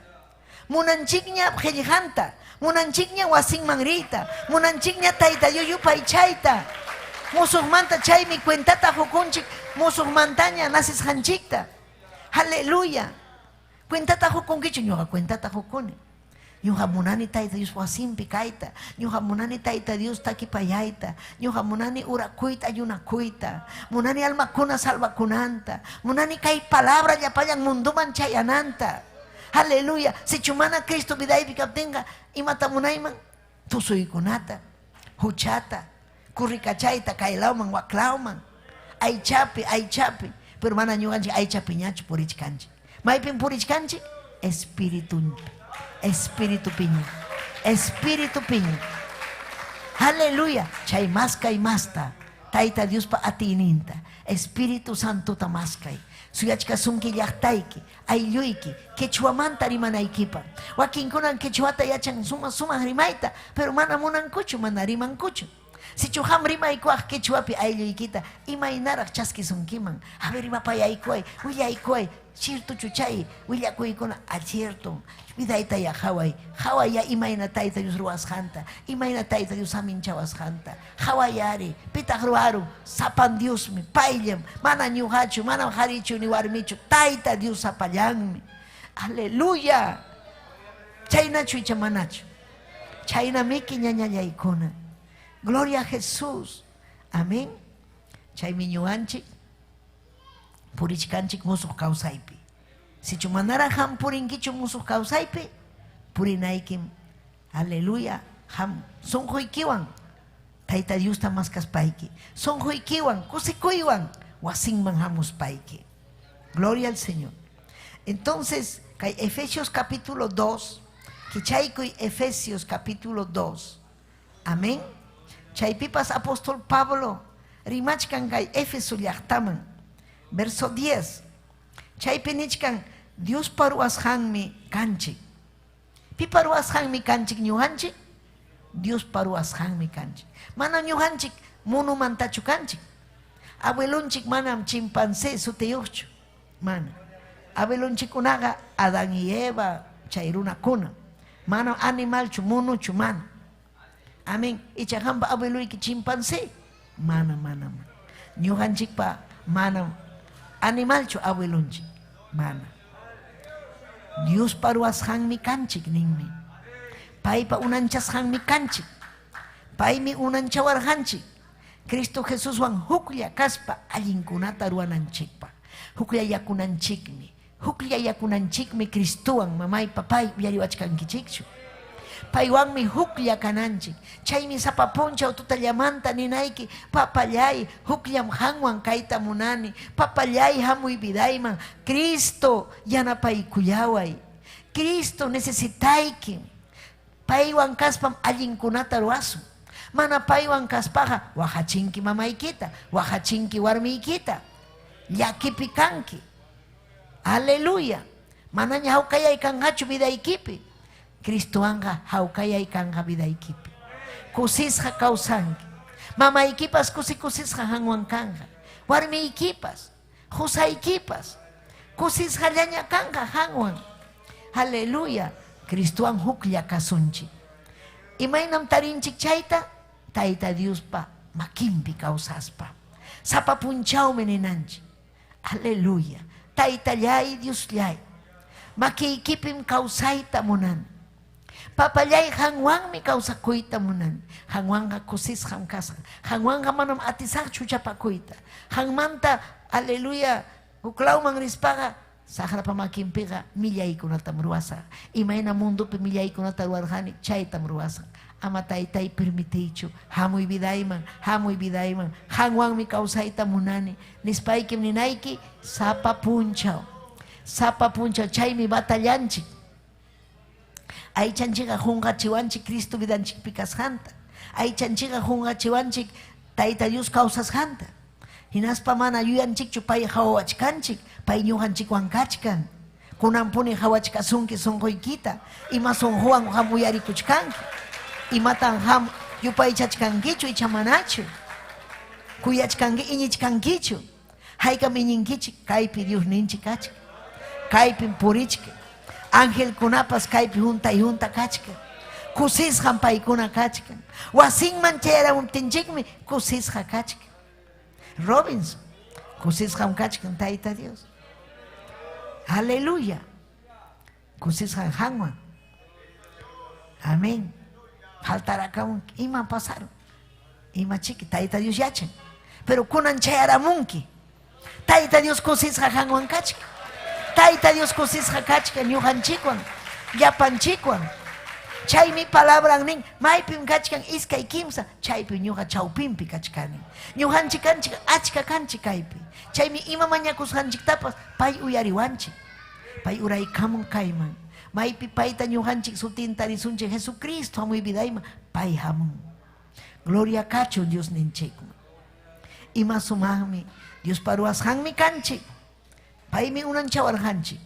Speaker 6: Munanchikña qillqanta, munanchikña wasinman riyta, munanchikña Tayta Dios yupaychayta. Musuqmanta chaymi cuentata qukunchik musuqmantaña nacesqanchikta. Aleluya. Cuentata qukunkichu? Ñuqa cuentata qukuni. Ñuqa munani Tayta Dios wasinpi kayta. Ñuqa munani Tayta Dios takipayayta. Ñuqa munani urakuyta, ayunakuyta. Munani almakuna salvakunanta. Munani kay palabra llapallan mundoman chayananta. Aleluya. Sichu mana Cristo vidaypi kaptinqa, imata munayman? Tusuykunata, huchata, kurrikachayta kaylawman, waklawman. Aychapi, aychapi. Pero mana ñuqanchik aychapiñachu purichkanchik. Maypim purichkanchik? Espíritu, espíritu piña. Espíritu piña. Aleluya. Chay maskay masta. Tayta Diospa atiyninta. Espíritu Santota maskay. Suyachkasunki llaqtayki, aylluyki, quechuamanta rimanaykipaq. Wakinkunan quechuata yachan suma sumaq rimayta, pero mana munankuchu, mana rimankuchu. Sichu qam rimaykuwaq quechuapi aylluykita, imaynaraq chaskisunkiman. A ver, rimapayaykuway, willaykuway, ciertochu chay willakuykuna? A cierto. Vidayta ya qhaway, qhaway ya imayna Tayta Dios ruwasqanta, imayna Tayta Dios saminchawasqanta. Qhaway ari, pitaq ruwarun? Sapan Diosmi, payllam, mana ñuqachu, manam qharichu ni warmichu, Tayta Dios sapallanmi. Aleluya. Chaynachu icha manachu? Chaynamiki ñañallaykuna. Gloria a Jesús. Amén. Chaymi ñuqanchik purichkanchik musuq kawsaypi. Sichu manaraq qam purinkichu musuq kawsaypi, purinaykim. Aleluya. Qam sunquykiwan Tayta Diosta maskaspayki, sunquykiwan kusikuywan wasinman hamuspayki. Gloria al Señor. Entonces, kay Efesios capítulo 2, kichaykuy Efesios capítulo 2. Amén. Chaypipas apóstol Pablo rimachkan kay Éfeso llaqtaman. Verso 10. Chaypi nichkan Diospa ruwasqanmi kanchik. Pipa ruwasqanmi kanchik ñuqanchik? Diospa ruwasqanmi kanchik. Mana ñuqanchik monomantachu kanchik. Abuelonchik manam chimpancé sutiyuqchu. Mana. Abuelonchikkunaqa Adán y Eva chay runakuna. Manam animalchu, monochu, mana. Amén. Icha qampa abueloyki chimpancé? Mana, mana, mana. Ñuqanchikpa manam animalchu abuelonchik. Mana. Diospa ruwasqanmi kanchik ninmi. Paypa unanchasqanmi kanchik. Paymi unanchawarqanchik. Cristo Jesuswan huklla kaspa allinkunata ruwananchikpaq. Hukllayakunanchikmi. Hukllayakunanchikmi Cristowan, mamay, papay, uyariwachkankichikchu. Paywanmi huklla kananchik. Chaymi sapa punchaw tutallamanta ninayki, Papallay, hukllam qanwan kayta munani. Papallay, hamuy vidayman. Cristo, yanapaykullaway. Cristo, necesitaykim. Paywan kaspam allinkunata ruwasun. Mana paywan kaspaqa waqachinki mamaykita, waqachinki warmiykita. Llakipi kanki. Aleluya. Manaña hawkayay kanqachu vidaykipi. Cristowanqa hawkayay kanqa vidaykipi. Kusisqa kawsanki. Mamaykipas kusi kusisqa qanwan kanqa. Warmiykipas, qusaykipas kusisqallaña kanqa qanwan. Aleluya. Cristowan huklla kasunchik. Imaynam tarinchik chayta? Tayta Diospa makinpi kawsaspa. Sapa punchawmi ninanchik. Aleluya. Taytallay, Diosllay, makiykipim kawsayta munani. Papallay, qanwanmi kawsakuyta munani. Qanwanqa kusisqam kasaq. Qanwanqa manam atisaqchu huchapakuyta. Qanmanta, aleluya, huklawman rispaqa saqrapa makinpiqa millaykunatam ruwasaq. Imayna mundopi millaykunata ruwarqani, chaytam ruwasaq. Ama taytay permitiychu, hamuy vidayman, hamuy vidayman, qanwanmi kawsayta munani. Nispaykim ninayki sapa punchaw. Sapa punchaw chaymi batallanchik. Aychanchikqa qunqachiwanchik Cristo vidanchikpi kasqanta. Aychanchikqa qunqachiwanchik Tayta Dios kawsasqanta. Hinaspa mana yuyanchikchu pay qawawachkanchik, pay ñuqanchikwan kachkan. Kunanpuni qawachkasunki sunquykita, ima sunquwan qam uyarikuchkanki. Imatan qam yupaychachkankichu icha manachu? Kuyachkanki, iñichkankichu? Haykam iñinkichik kaypi Diosninchik kachkan. Kaypim purichkan. Angelkunapas kaypi huntay hunta kachkan. Kusisqam paykuna kachkan. Wasinman chayaramuptinchikmi kusisqa kachkan. Robinson, kusisqam kachkan Tayta Dios. Aleluya. Kusisqan qanwan. Amén. Faltarakamunki. Ima pasarun? Ima chiki? Tayta Dios yachan. Pero kunan chayaramunki. Tayta Dios kusisqa qanwan kachkan. Tayta Dios kusisqa kachkan ñuqanchikwan, llapanchikwan. Chaymi palabran nin, maypim kachkan iskay kimsa, chaypim ñuqa chawpinpi kachkani. Ñuqanchik kanchik achka kanchik kaypi. Chaymi ima mañakusqanchiktapas pay uyariwanchik. Pay uraykamun kayman. Maypi payta ñuqanchik sutinta risunchik Jesucristo hamuy vidayman, pay hamun. Gloria kachun Diosninchikman. Ima sumaqmi Diospa ruwasqanmi kanchik. Paymi unanchawarqanchik.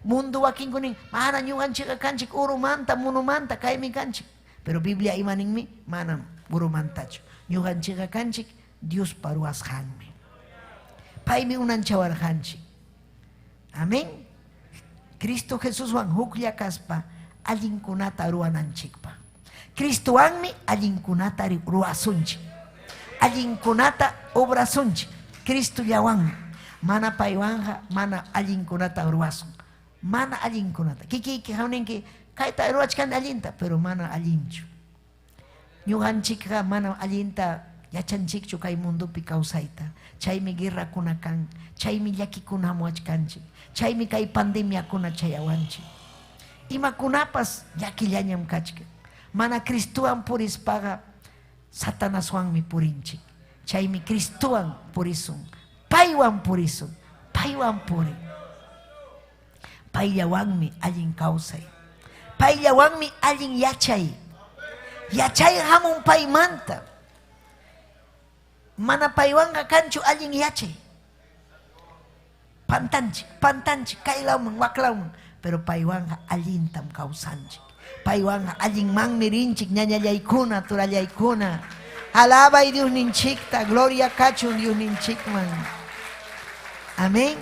Speaker 6: Mundo wakinkunin, mana ñuqanchikqa kanchik urumanta, munumanta, kaymi kanchik. Pero Biblia ima ninmi? Manam urumantachu. Ñuqanchikqa kanchik Diospa ruwasqanmi. Paymi unanchawarqanchik. Amén. Cristo Jesuswan huklla kaspa allinkunata ruwananchikpaq. Cristowanmi allinkunata ruwasunchik. Allinkunata obrasunchik. Cristollawanmi. Mana paywanqa mana allinkunata ruwasun. Mana allinkunata. Kikiyki hawninki kayta ruwachkani allinta, pero mana allinchu. Ñuqanchikqa manam allinta yachanchikchu kay mundopi kawsayta. Chaymi guerrakuna kan, chaymi llakikuna hamuwachkanchik, chaymi kay pandemiakuna chayawanchik. Imakunapas llakillañam kachkan. Mana Cristowan purispaqa Satanaswanmi purinchik. Chaymi Cristowan purisun, paywan purisun, paywan puri. Payllawanmi allin kawsay. Payllawanmi allin yachay. Yachay hamun paymanta. Mana paywanqa kanchu allin yachay. Pantanchik, pantanchik, kay lawman, wak lawman. Pero paywanqa allintam kawsanchik. Paywanqa allinmanmi rinchik, ñañallaykuna, turallaykuna. Alabay Diosninchikta, gloria kachun Diosninchikman. Amén.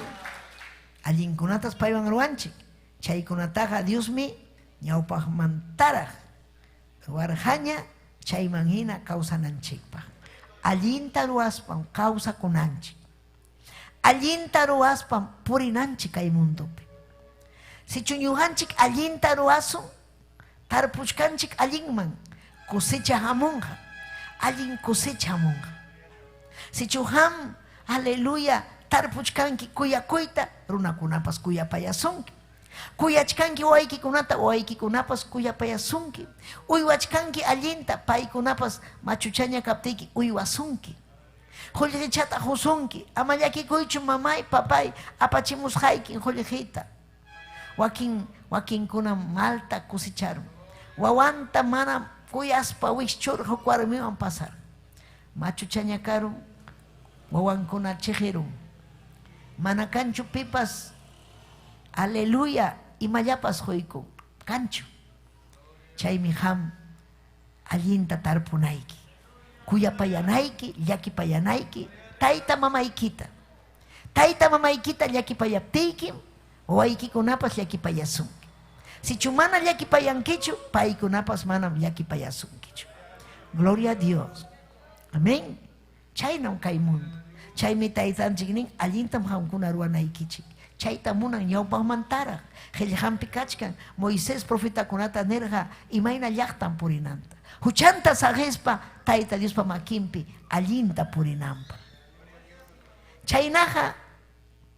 Speaker 6: Allinkunatas paywan ruwanchik. Chaykunataqa Diosmi ñawpaqmantaraq ruwarqaña. Chayman hina kawsananchikpaq. Allinta ruwaspam kawsakunanchik. Allinta ruwaspam purinanchik kay mundopi. Sichu ñuqanchik allinta ruwasun, tarpuchkanchik allinman, cosecha hamunqa, allin cosecha hamunqa. Sichu ham, aleluya, tarpuchkanki kuyakuyta, runakunapas kuyapayasunki. Kuyachkanki wawaykikunata, wawaykikunapas kuyapayasunki. Uywachkanki allinta, paykunapas machuchaña kaptiyki uywasunki. Qullqichata qusunki, ama llakikuychu mamay, papay, apachimusqaykin qullqita. Wakin wakinkunam malta kusicharun. Wawanta mana kuyaspa wischurqa huk warmiwan pasarun. Machuchaña karun, wawankuna chiqirun. Mana kanchu pipas, aleluya, imallapas quykun, kanchu. Chaymi qam allinta tarpunayki, kuyapayanayki, llakipayanayki tayta mamaykita. Tayta mamaykita llakipayaptiykim, wawaykikunapas llakipayasunki. Sichu mana llakipayankichu, paykunapas manam llakipayasunkichu. Gloria a Dios. Amén. Chaynam kay mundo. Chaymi taytanchik nin, allintam qamkuna ruwanaykichik. Chayta munan ñawpaqmantaraq. Qillqanpi kachkan, Moisés profetakunata nirqa imayna llaqtan purinanta. Huchanta saqispa Tayta Diospa makinpi allinta purinanpaq. Chaynaqa,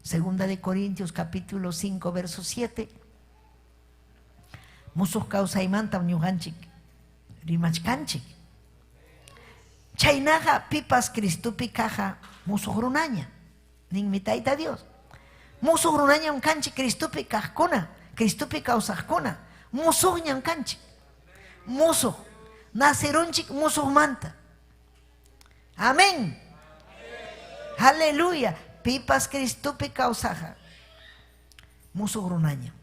Speaker 6: Segunda de Corintios capítulo 5 verso 7, musuq kawsaymantam ñuqanchik rimachkanchik. Chaynaqa pipas Cristopi kaqqa musuq runaña, ninmi Tayta Dios. Musuq runañam kanchik Cristopi kaqkuna, Cristopi kawsaqkuna, musuqñam kanchik. Musuq, nacerunchik musuqmanta. Amén. Aleluya. Pipas Cristopi kawsaqqa musuq runañam.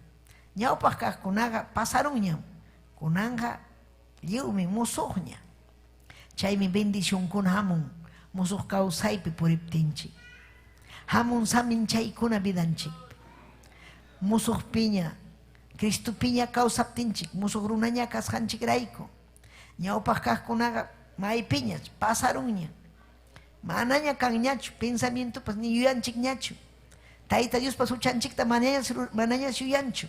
Speaker 6: Ñawpaq kaqkunaqa pasarunñam, kunanqa lliwmi musuqña. Chaymi bendicionkuna hamun musuq kawsaypi puriptinchik. Hamun saminchaykuna vidanchikpi. Musuqpiña, Cristopiña kawsaptinchik, musuq runaña kasqanchikrayku. Ñawpaq kaqkunaqa maypiña pasarunña. Manaña kanñachu, pensamientopas ni yuyanchikñachu. Tayta Diospas huchanchikta manaña manaña yuyanchu.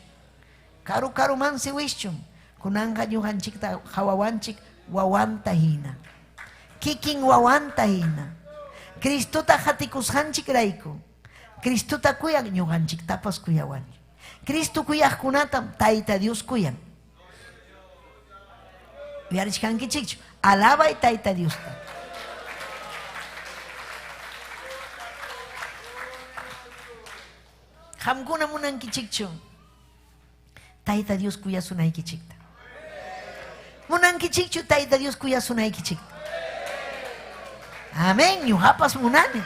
Speaker 6: Karu karumansi wischun. Kunanqa ñuqanchikta qawawanchik wawanta hina. Kikin wawanta hina. Cristota qatikusqanchikrayku. Cristota kuyan ñuqanchiktapas kuyawanchik. Cristo kuyaqkunatam Tayta Dios kuyan. Uyarichkankichikchu? Alabay Tayta Diosta. Qamkuna munankichikchu Tayta Dios kuyasunaykichikta? Munankichikchu Tayta Dios kuyasunaykichikta? Amén, ñuqapas munani.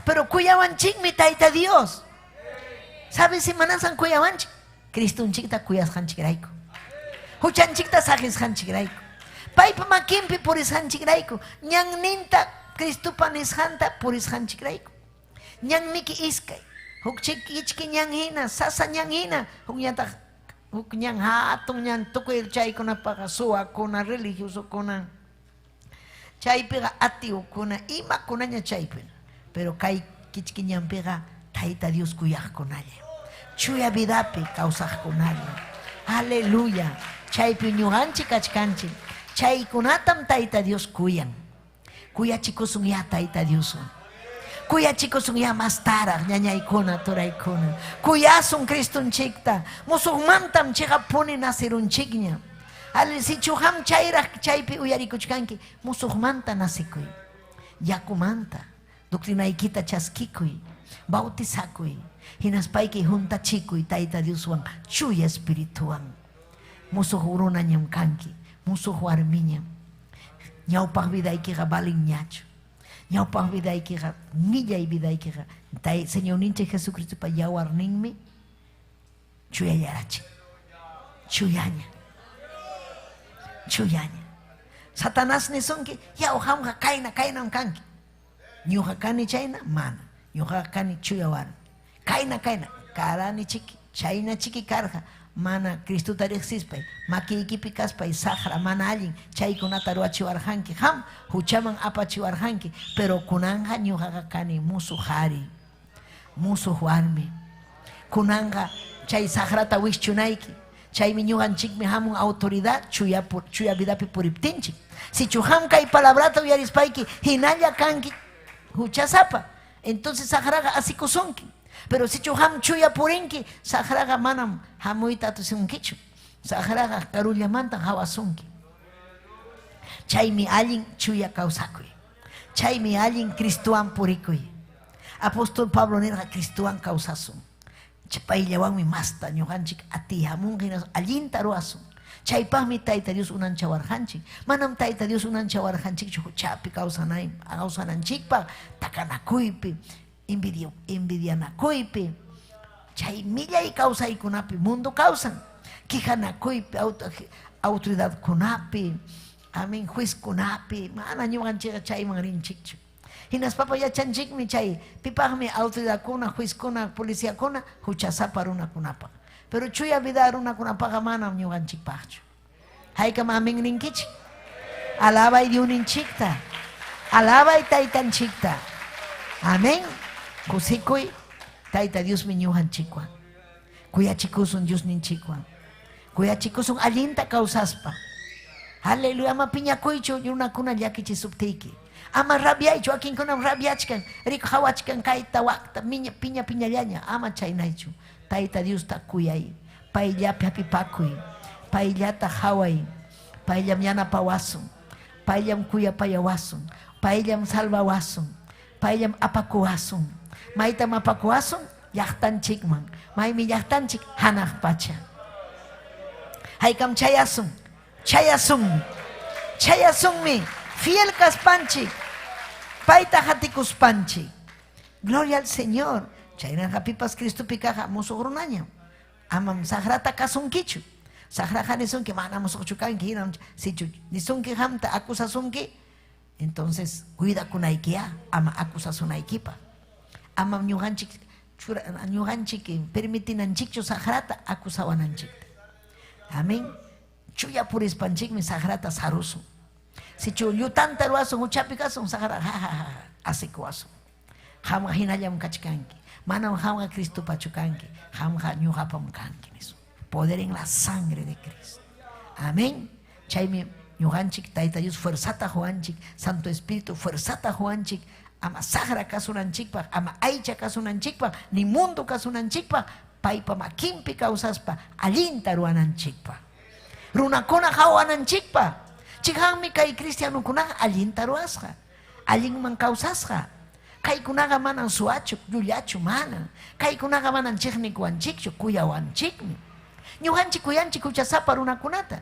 Speaker 6: Pero kuyawanchikmi Tayta Dios. ¿Sabes si manasan kuyawanchik? Cristonchikta kuyasqanchikrayku. Huchanchikta saqisqanchikrayku. Paypa makinpi purisqanchikrayku. Ñanninta Cristopa nisqanta purisqanchikrayku. Ñanniki iskay. Huk kichki ñan hina, sasa ñan hina, hukñataq huk ñan hatun ñan tukuy chaykunapaqa suwakuna, religiosokuna. Chaypiqa atiukuna, imakunaña chaypi. Pero kay kichki ñanpiqa Tayta Dios kuyaqkunalla. Chuya vidapi kawsaqkunalla. Aleluya. Chaypi ñuqanchik kachkanchik. Chaykunatam Tayta Dios kuyan. Kuyachikusun ya Tayta Dioswan. Kuyachikusun ya mastaraq ñañaykuna, turaykuna. Kuyasun Cristonchikta. Musuqmantam chiqapuni nacirunchikña. Sichu qam chayraq chaypi uyarikuchkanki, musuqmanta nacikuy. Yakumanta doctrinaykita chaskikuy, bautizakuy, hinaspayki juntachikuy Tayta Dioswan, chuya espirituwan. Musuq runañam kanki, musuq warmiñam. Ñawpaq vidaykiqa valinñachu. Ñawpaq vidaykiqa, millay vidaykiqa, tay Señorninchik Jesucristopa yawarninmi chuyayarachin. Chuyaña. Chuyaña. Satanás nisunki, yaw qamqa kayna, kaynam kanki. Ñuqa kani chayna, mana. Ñuqaqa kani chuya warmi. Kayna, kayna, karani chiki, chayna chiki karqa. Mana Cristota riqsispay, makiykipi kaspay saqra mana allin chaykunata ruwachiwarqanki, qam huchaman apachiwarqanki, pero kunanqa ñuqaqa kani musuq qari, musuq warmi. Kunanqa chay saqrata wischunayki, chaymi ñuqanchikmi hamun autoridad chuya chuya vidapi puriptinchik. Sichu qam kay palabrata uyarispayki hinalla kanki huchasapa, entonces saqraqa asikusunki. Pero sichu qam chuya purinki, saqraqa manam hamuyta atisunkichu. Saqraqa karullamantan hawasunki. Chaymi allin chuya kawsakuy. Chaymi allin Cristowan purikuy. Apóstol Pablo nirqa Cristowan kawsasun. Payllawanmi masta ñuqanchik atiy hamunqa hinaspa allinta ruwasun. Chaypaqmi Tayta Dios unanchawarqanchik. Manam Tayta Dios unanchawarqanchikchu huchapi kawsananchikpaq, takanakuypi, envidio, envidianakuypi, chay millay kawsaykunapi mundo kawsan, quejanakuypi, autoridadkunapi, amin, juezkunapi, mana ñuqanchikqa chayman rinchikchu. Hinaspapa yachanchikmi chay pipaqmi autoridadkuna, juezkuna, policiakuna huchasapa runakunapaq. Pero chuya vida runakunapaqqa manam ñuqanchikpaqchu. Haykam amin ninkichik? Alabay Diosninchikta. Alabay Taytanchikta. Amén. Kusikuy Tayta Diosmi ñuqanchikwan. Kuyachikusun Diosninchikwan. Kuyachikusun allinta kawsaspa. Aleluya, ama piñakuychu runakuna llakichisuptiyki. Ama rabiaychu, wakinkunam rabiachkan, riku hawachkan kayta wakta, miña piña piñallaña, ama chaynaychu. Tayta Diosta kuyay, payllapi hapipakuy, payllata haway, payllam yanapawasun, payllam kuyapayawasun, payllam salvawasun, payllam apakuwasun. Maytam apakuwasun? Llaqtanchikman. Maymi llaqtanchik? Hanaq pacha. Haykam chayasun? Chayasunmi. Chayasunmi fiel kaspanchik, payta hatikuspanchik. Gloria al Señor. Chaynaqa pipas Cristopi kaqqa musuq runañam. Amam saqrata kasunkichu. Saqraqa nisunki mana musuqchu kanki, hinam sichu nisunki qamta acusasunki, entonces cuidakunaykiyá ama acusasunaykipaq. Amam ñuqanchik ñuqanchik permitinanchikchu saqrata acusawananchikta. Amén. Chuya purispanchikmi saqrata sarusun. Sichu llutanta ruwasun, huchapi kasun, saqra ha ha ha asikuwasun. Qamqa hinallam kachkanki. Manam qamqa Cristopachu kanki, qamqa ñuqapam kanki nisun. Poder en la sangre de Cristo. Amén. Chaymi ñuqanchik Tayta Dios fuerzata quwanchik, Santo Espíritu fuerzata quwanchik, ama saqra kasunanchikpaq, ama aycha kasunanchikpaq, ni mundo kasunanchikpaq, paypa makinpi kawsaspa allinta ruwananchikpaq. Runakuna qawananchikpaq. Chiqanmi kay cristianokunaqa allinta ruwasqa, allinman kawsasqa. Kaykunaqa manam suwachu, llullachu, manam. Kaykunaqa manam chiqnikuwanchikchu, kuyawanchikmi. Ñuqanchik kuyanchik huchasapa runakunata.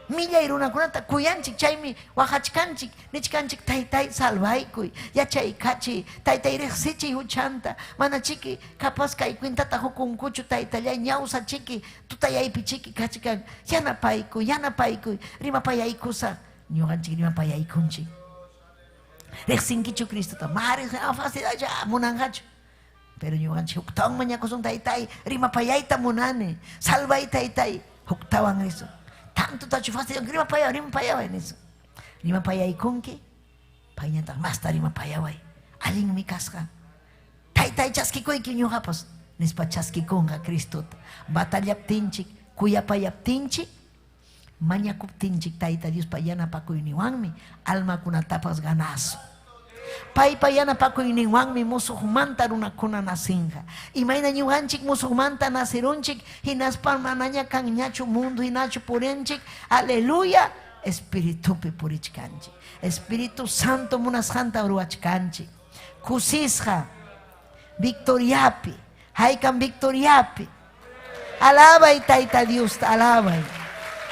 Speaker 6: Millay runakunata kuyanchik, chaymi waqachkanchik, nichkanchik, Taytay salvaykuy, yachaykachiy, Taytay riqsichiy huchanta, mana chiki capaz kay cuentata hukunkuchu, Taytallay ñawsa chiki, tutayaypi chiki kachkan, yanapaykuy, yanapaykuy, rimapayaykusaq. Ñuqanchik rimapayaykunchik. Riqsinkichu Cristota? Ma riqsin, fácil, munanqachu. Pero ñuqanchik huktawan mañakusun, Taytay, rimapayayta munani, salvay Taytay, huktawan nisun. Tantotachu fácil, rimapayaway, rimapayaway nisun. Rimapayaykunki, payñataq masta rimapayaway, allinmi kasqa. Taytay chaskikuyki ñuqapas, nispa chaskikunqa Cristota. Batallaptinchik, kuyapayaptinchik, mañakuptinchik Tayta Diospa yanapakuyninwanmi almakunatapas ganasun. Paypa yanapakuyninwanmi musuqmanta runakuna nacinqa. Imayna ñuqanchik musuqmanta nacirunchik, hinaspa manaña kanñachu mundo hinachu purinchik, aleluya, Espiritupi purichkanchik. Espíritu Santo munasqanta ruwachkanchik. Kusisqa, victoriapi, haykam victoriapi. Alabay Tayta Diosta, alabay.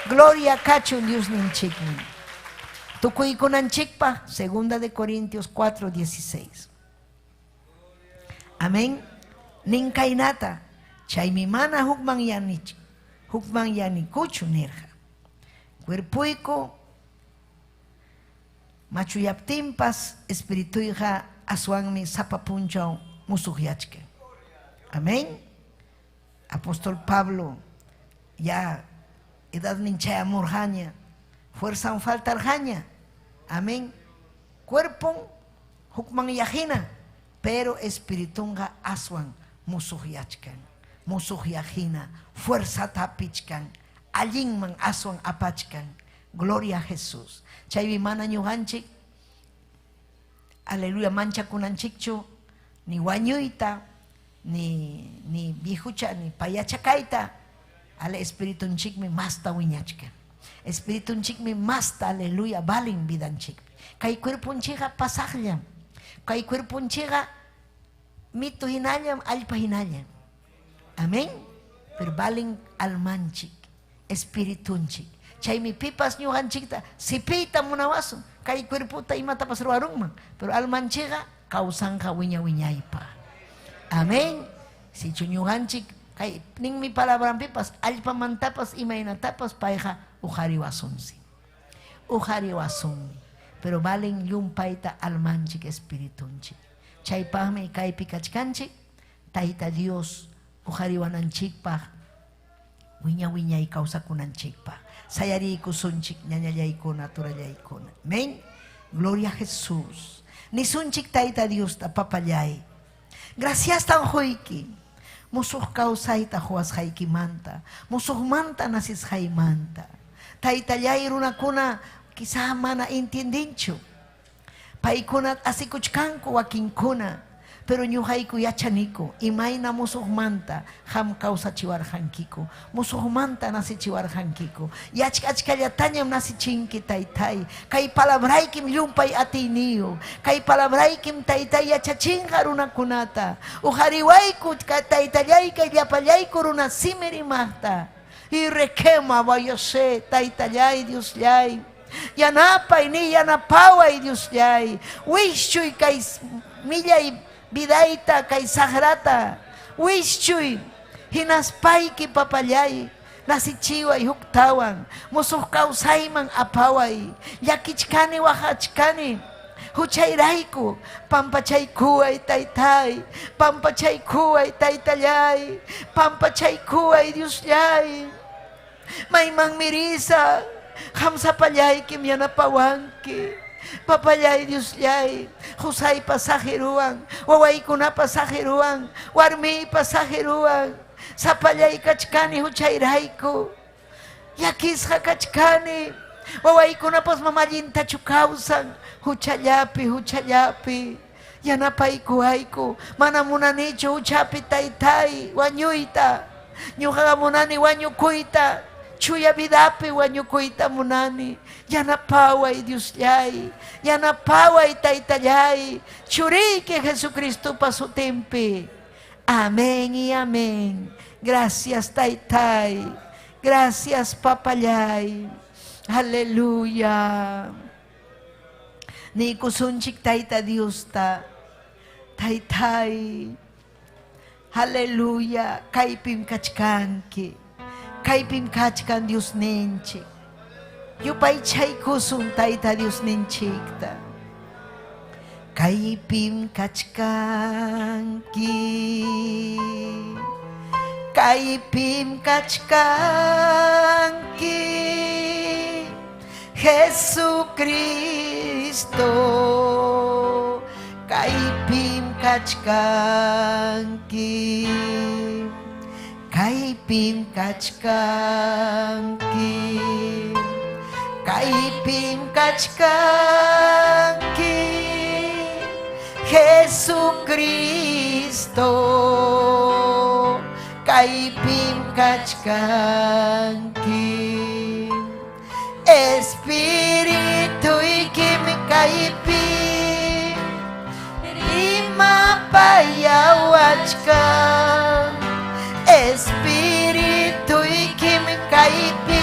Speaker 6: Gloria kachun Diosninchikman. Tukuykunanchikpaq, segunda de Corintios 4:16. Amén. Nin kaynata, chaymi mana hukmanyanikuchu nirqa. Cuerpoyku machuyaptinpas espirituyqa aswanmi sapa punchaw musuqyachkan. Amén. Apóstol Pablo Ya edadnin chayamurqaña, fuerzan faltarqaña. Amén. Cuerpon hukmanyaqhina, pero espiritunqa aswan musuqyachkan, musuqyaqhina, fuerzata hapichkan, allinman aswan apachkan. Gloria a Jesús. Chaymi mana ñuqanchik, aleluya, manchakunanchikchu, ni wañuyta, ni viejucha, ni payachakayta. Ale espiritunchikmi masta wiñachkan. Espiritunchikmi masta, aleluya, valen vidanchikpi. Kay cuerponchikqa pasaqllam. Kay cuerponchikqa mitu hinallam, allpa hinallam. Amén. Pero valen almanchik, espiritunchik. Chaymi pipas ñuqanchikta sipiyta munawasun, kay cuerpota imatapas ruwarunman, pero almanchikqa kawsanqa wiña wiñaypa. Amén. Sichu ñuqanchik kay ninmi palabranpipas allpamantapas imaynatapas payqa uqariwasunsi. Uqariwasunmi. Pero valen llumpayta almanchik espiritunchik. Chaypaqmi kaypi kachkanchik, Tayta Dios uqariwananchikpaq, wiña wiñay kawsakunanchikpaq. Sayariykusunchik ñañallaykuna, turallaykuna. Amén. Gloria a Jesús. Nisunchik Tayta Diosta, papallay. Graciastan quyki. Musuq kawsayta quwasqaykimanta, musuqmanta nasisqaymanta. Taytallay, runakuna quizá mana entiendenchu. Paykuna asikuchkanku wakinkuna, pero ñuqayku yachaniku imayna musuqmanta qam kawsachiwarqankiku, musuqmanta nasichiwarqankiku. Yachkachkallatañam nasichinki, Taytay. Kay palabraykim llumpay atiyniyuq. Kay palabraykim, Taytay, yachachinqa runakunata. Uqariwayku, Taytallay, kay llapallayku runa simi rimaqta. Y requema vayose, Taytallay, Diosllay. Yanapay, ni yanapaway, Diosllay. Wischuy kay millay vidayta, kay saqrata. Wischuy, hinaspayki, papallay, nasichiway huktawan, musuq kawsayman apaway. Llakichkani, waqachkani, huchayrayku. Pampachaykuway, Taytay. Pampachaykuway, Taytallay. Pampachaykuway, Diosllay. Maymanmi risaq, qam sapallaykim yanapawanki. Papallay, Diosllay, qusaypas saqiruwan, wawaykunapas saqiruwan, warmiypas saqiruwan. Sapallay kachkani huchayrayku. Llakisqa kachkani. Wawaykunapas mama allintachu kawsan, huchallapi, huchallapi. Yanapaykuwayku. Mana munanichu huchapi, Taytay, wañuyta. Ñuqaqa munani wañukuyta, chuya vidapi wañukuyta munani. Yanapaway, Diosllay. Yanapaway, Taytallay. Churiyki Jesucristopa sutinpi. Amén y amén. Gracias, Taytay. Gracias, papallay. Aleluya. Niykusunchik Tayta Diosta. Taytay. Aleluya. Kaypim kachkanki. Kaypim kachkan Diosninchik. Yupaychaykusun Tayta Diosninchikta. Kaypim kachkanki. Kaypim kachkanki. Jesucristo. Kaypim kachkanki. Kaypim kachkanki. Kaypim kachkanki. Jesucristo. Kaypim kachkanki. Espirituykim kaypi rimapayawachkan. Espirituykim kaypi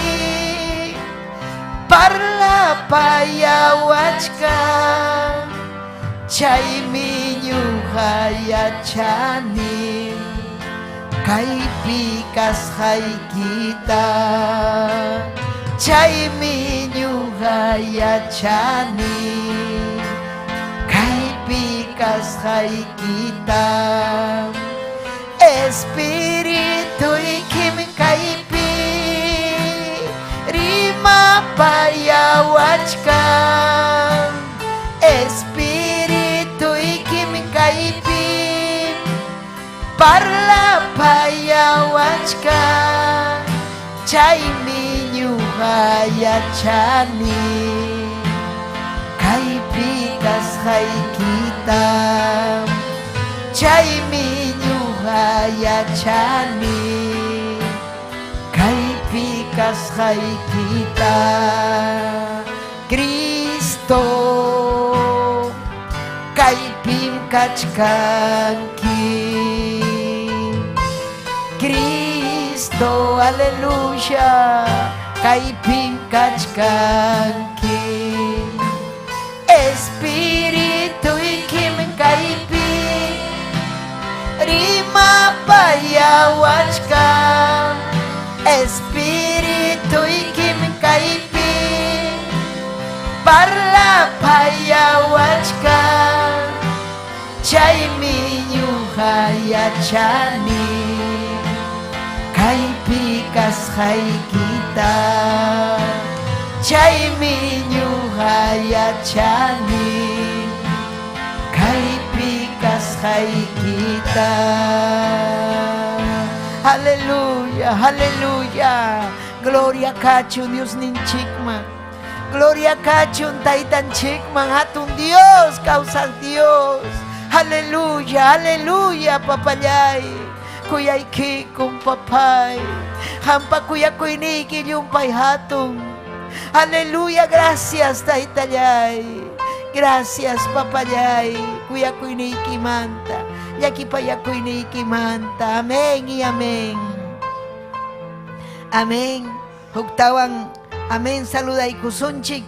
Speaker 6: parlapayawachkan. Chaymi ñuqa yachani kaypi kasqaykita. Chaymi ñuqa yachani kaypi kasqaykita. Espirituykim kaypi Rimapayawachkan. Espirituykim kaypi parlapayawachkan. Chaymi ñuqa yachani kaypi kasqaykita. Chaymi ñuqa yachani kaypi kasqaykita. Cristo, kaypim kachkanki. Cristo, aleluya, kaypim kachkanki. Espirituykim kaypi rimapayawachkan. Espirituykim kaypi parlapayawachkan. Chaymi ñuqa yachani kaypi kasqaykita. Chaymi ñuqa yachani kaypi kasqaykita. Aleluya, aleluya. Gloria kachun Diosninchikman. Gloria kachun Taytanchikman. Hatun Dios, kawsaq Dios. Aleluya, aleluya, papallay. Kuyaykikum, papay. Hampa kuyakuyniyki llumpay hatun. Aleluya, gracias, Taytallay. Gracias, papallay. Kuyakuyniykimanta. Llakipayakuyniykimanta. Amén y amén. Amén. Huktawan, amén, saludaykusunchik.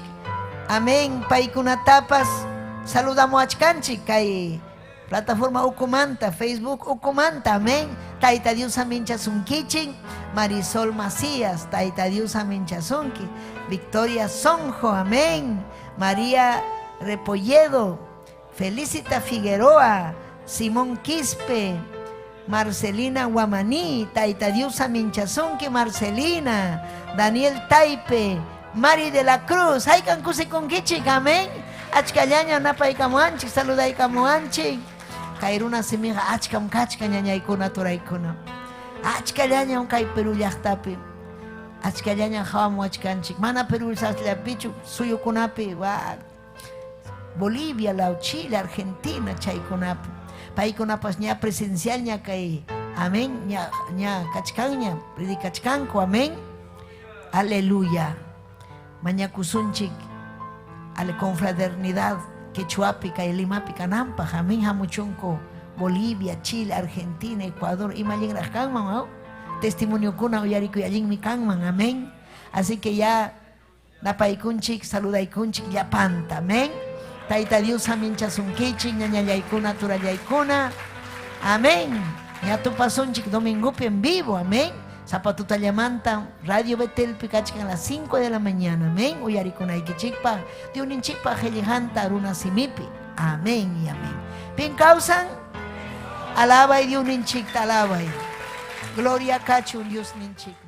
Speaker 6: Amén, paykunatapas saludamuachkanchik kay plataforma ukumanta, Facebook ukumanta, amén. Tayta Dios aminchasunkichik. Marisol Macías, Tayta Dios aminchasunki. Victoria Sonjo, amén. María Repolledo, Felicita Figueroa, Simón Quispe, Marcelina Guamaní, Tayta Dios aminchasunki, Marcelina, Daniel Taipe, Mari de la Cruz, haykan kusikunkichik, amén. Achkallaña napaykamuanchik, saludaykamuanchik. Kay runa simiqa achkam kachka ñañaykuna turaykuna. Achkallañam kay Perú llaqtapi. Achkallaña hawamuachkanchik. Mana Perú llaqtapichu suyukunapi, wa Bolivia, law Chile, Argentina, chaykunapi. Paykunapas ña presencial ña kay, amén, ña, ña kachkanña, predicachkanku, amén. Aleluya. Mañakusunchik a la confraternidad quechuapi kay Limapi kananpaq, amén, hamuchunku Bolivia, Chile, Argentina, Ecuador, ima allinraq kanman, ¿no? Testimoniokuna uyarikuy allinmi kanman, amén. Así que ya napaykunchik, saludaykunchik llapanta, amén. Tayta Dios aminchasunkichik, ñañallaykuna, turallaykuna, amén. Ña tupasunchik domingopi en vivo, amén. Zapatutallamanta, Radio Betelpi kachkan a las 5 de la mañana, amén. Uyarikunaykichikpa, Diosninchikpa qillqanta runa simipi, amén y amén. Pin kawsan, alabay Diosninchikta alabay. Gloria kachun Diosninchikta.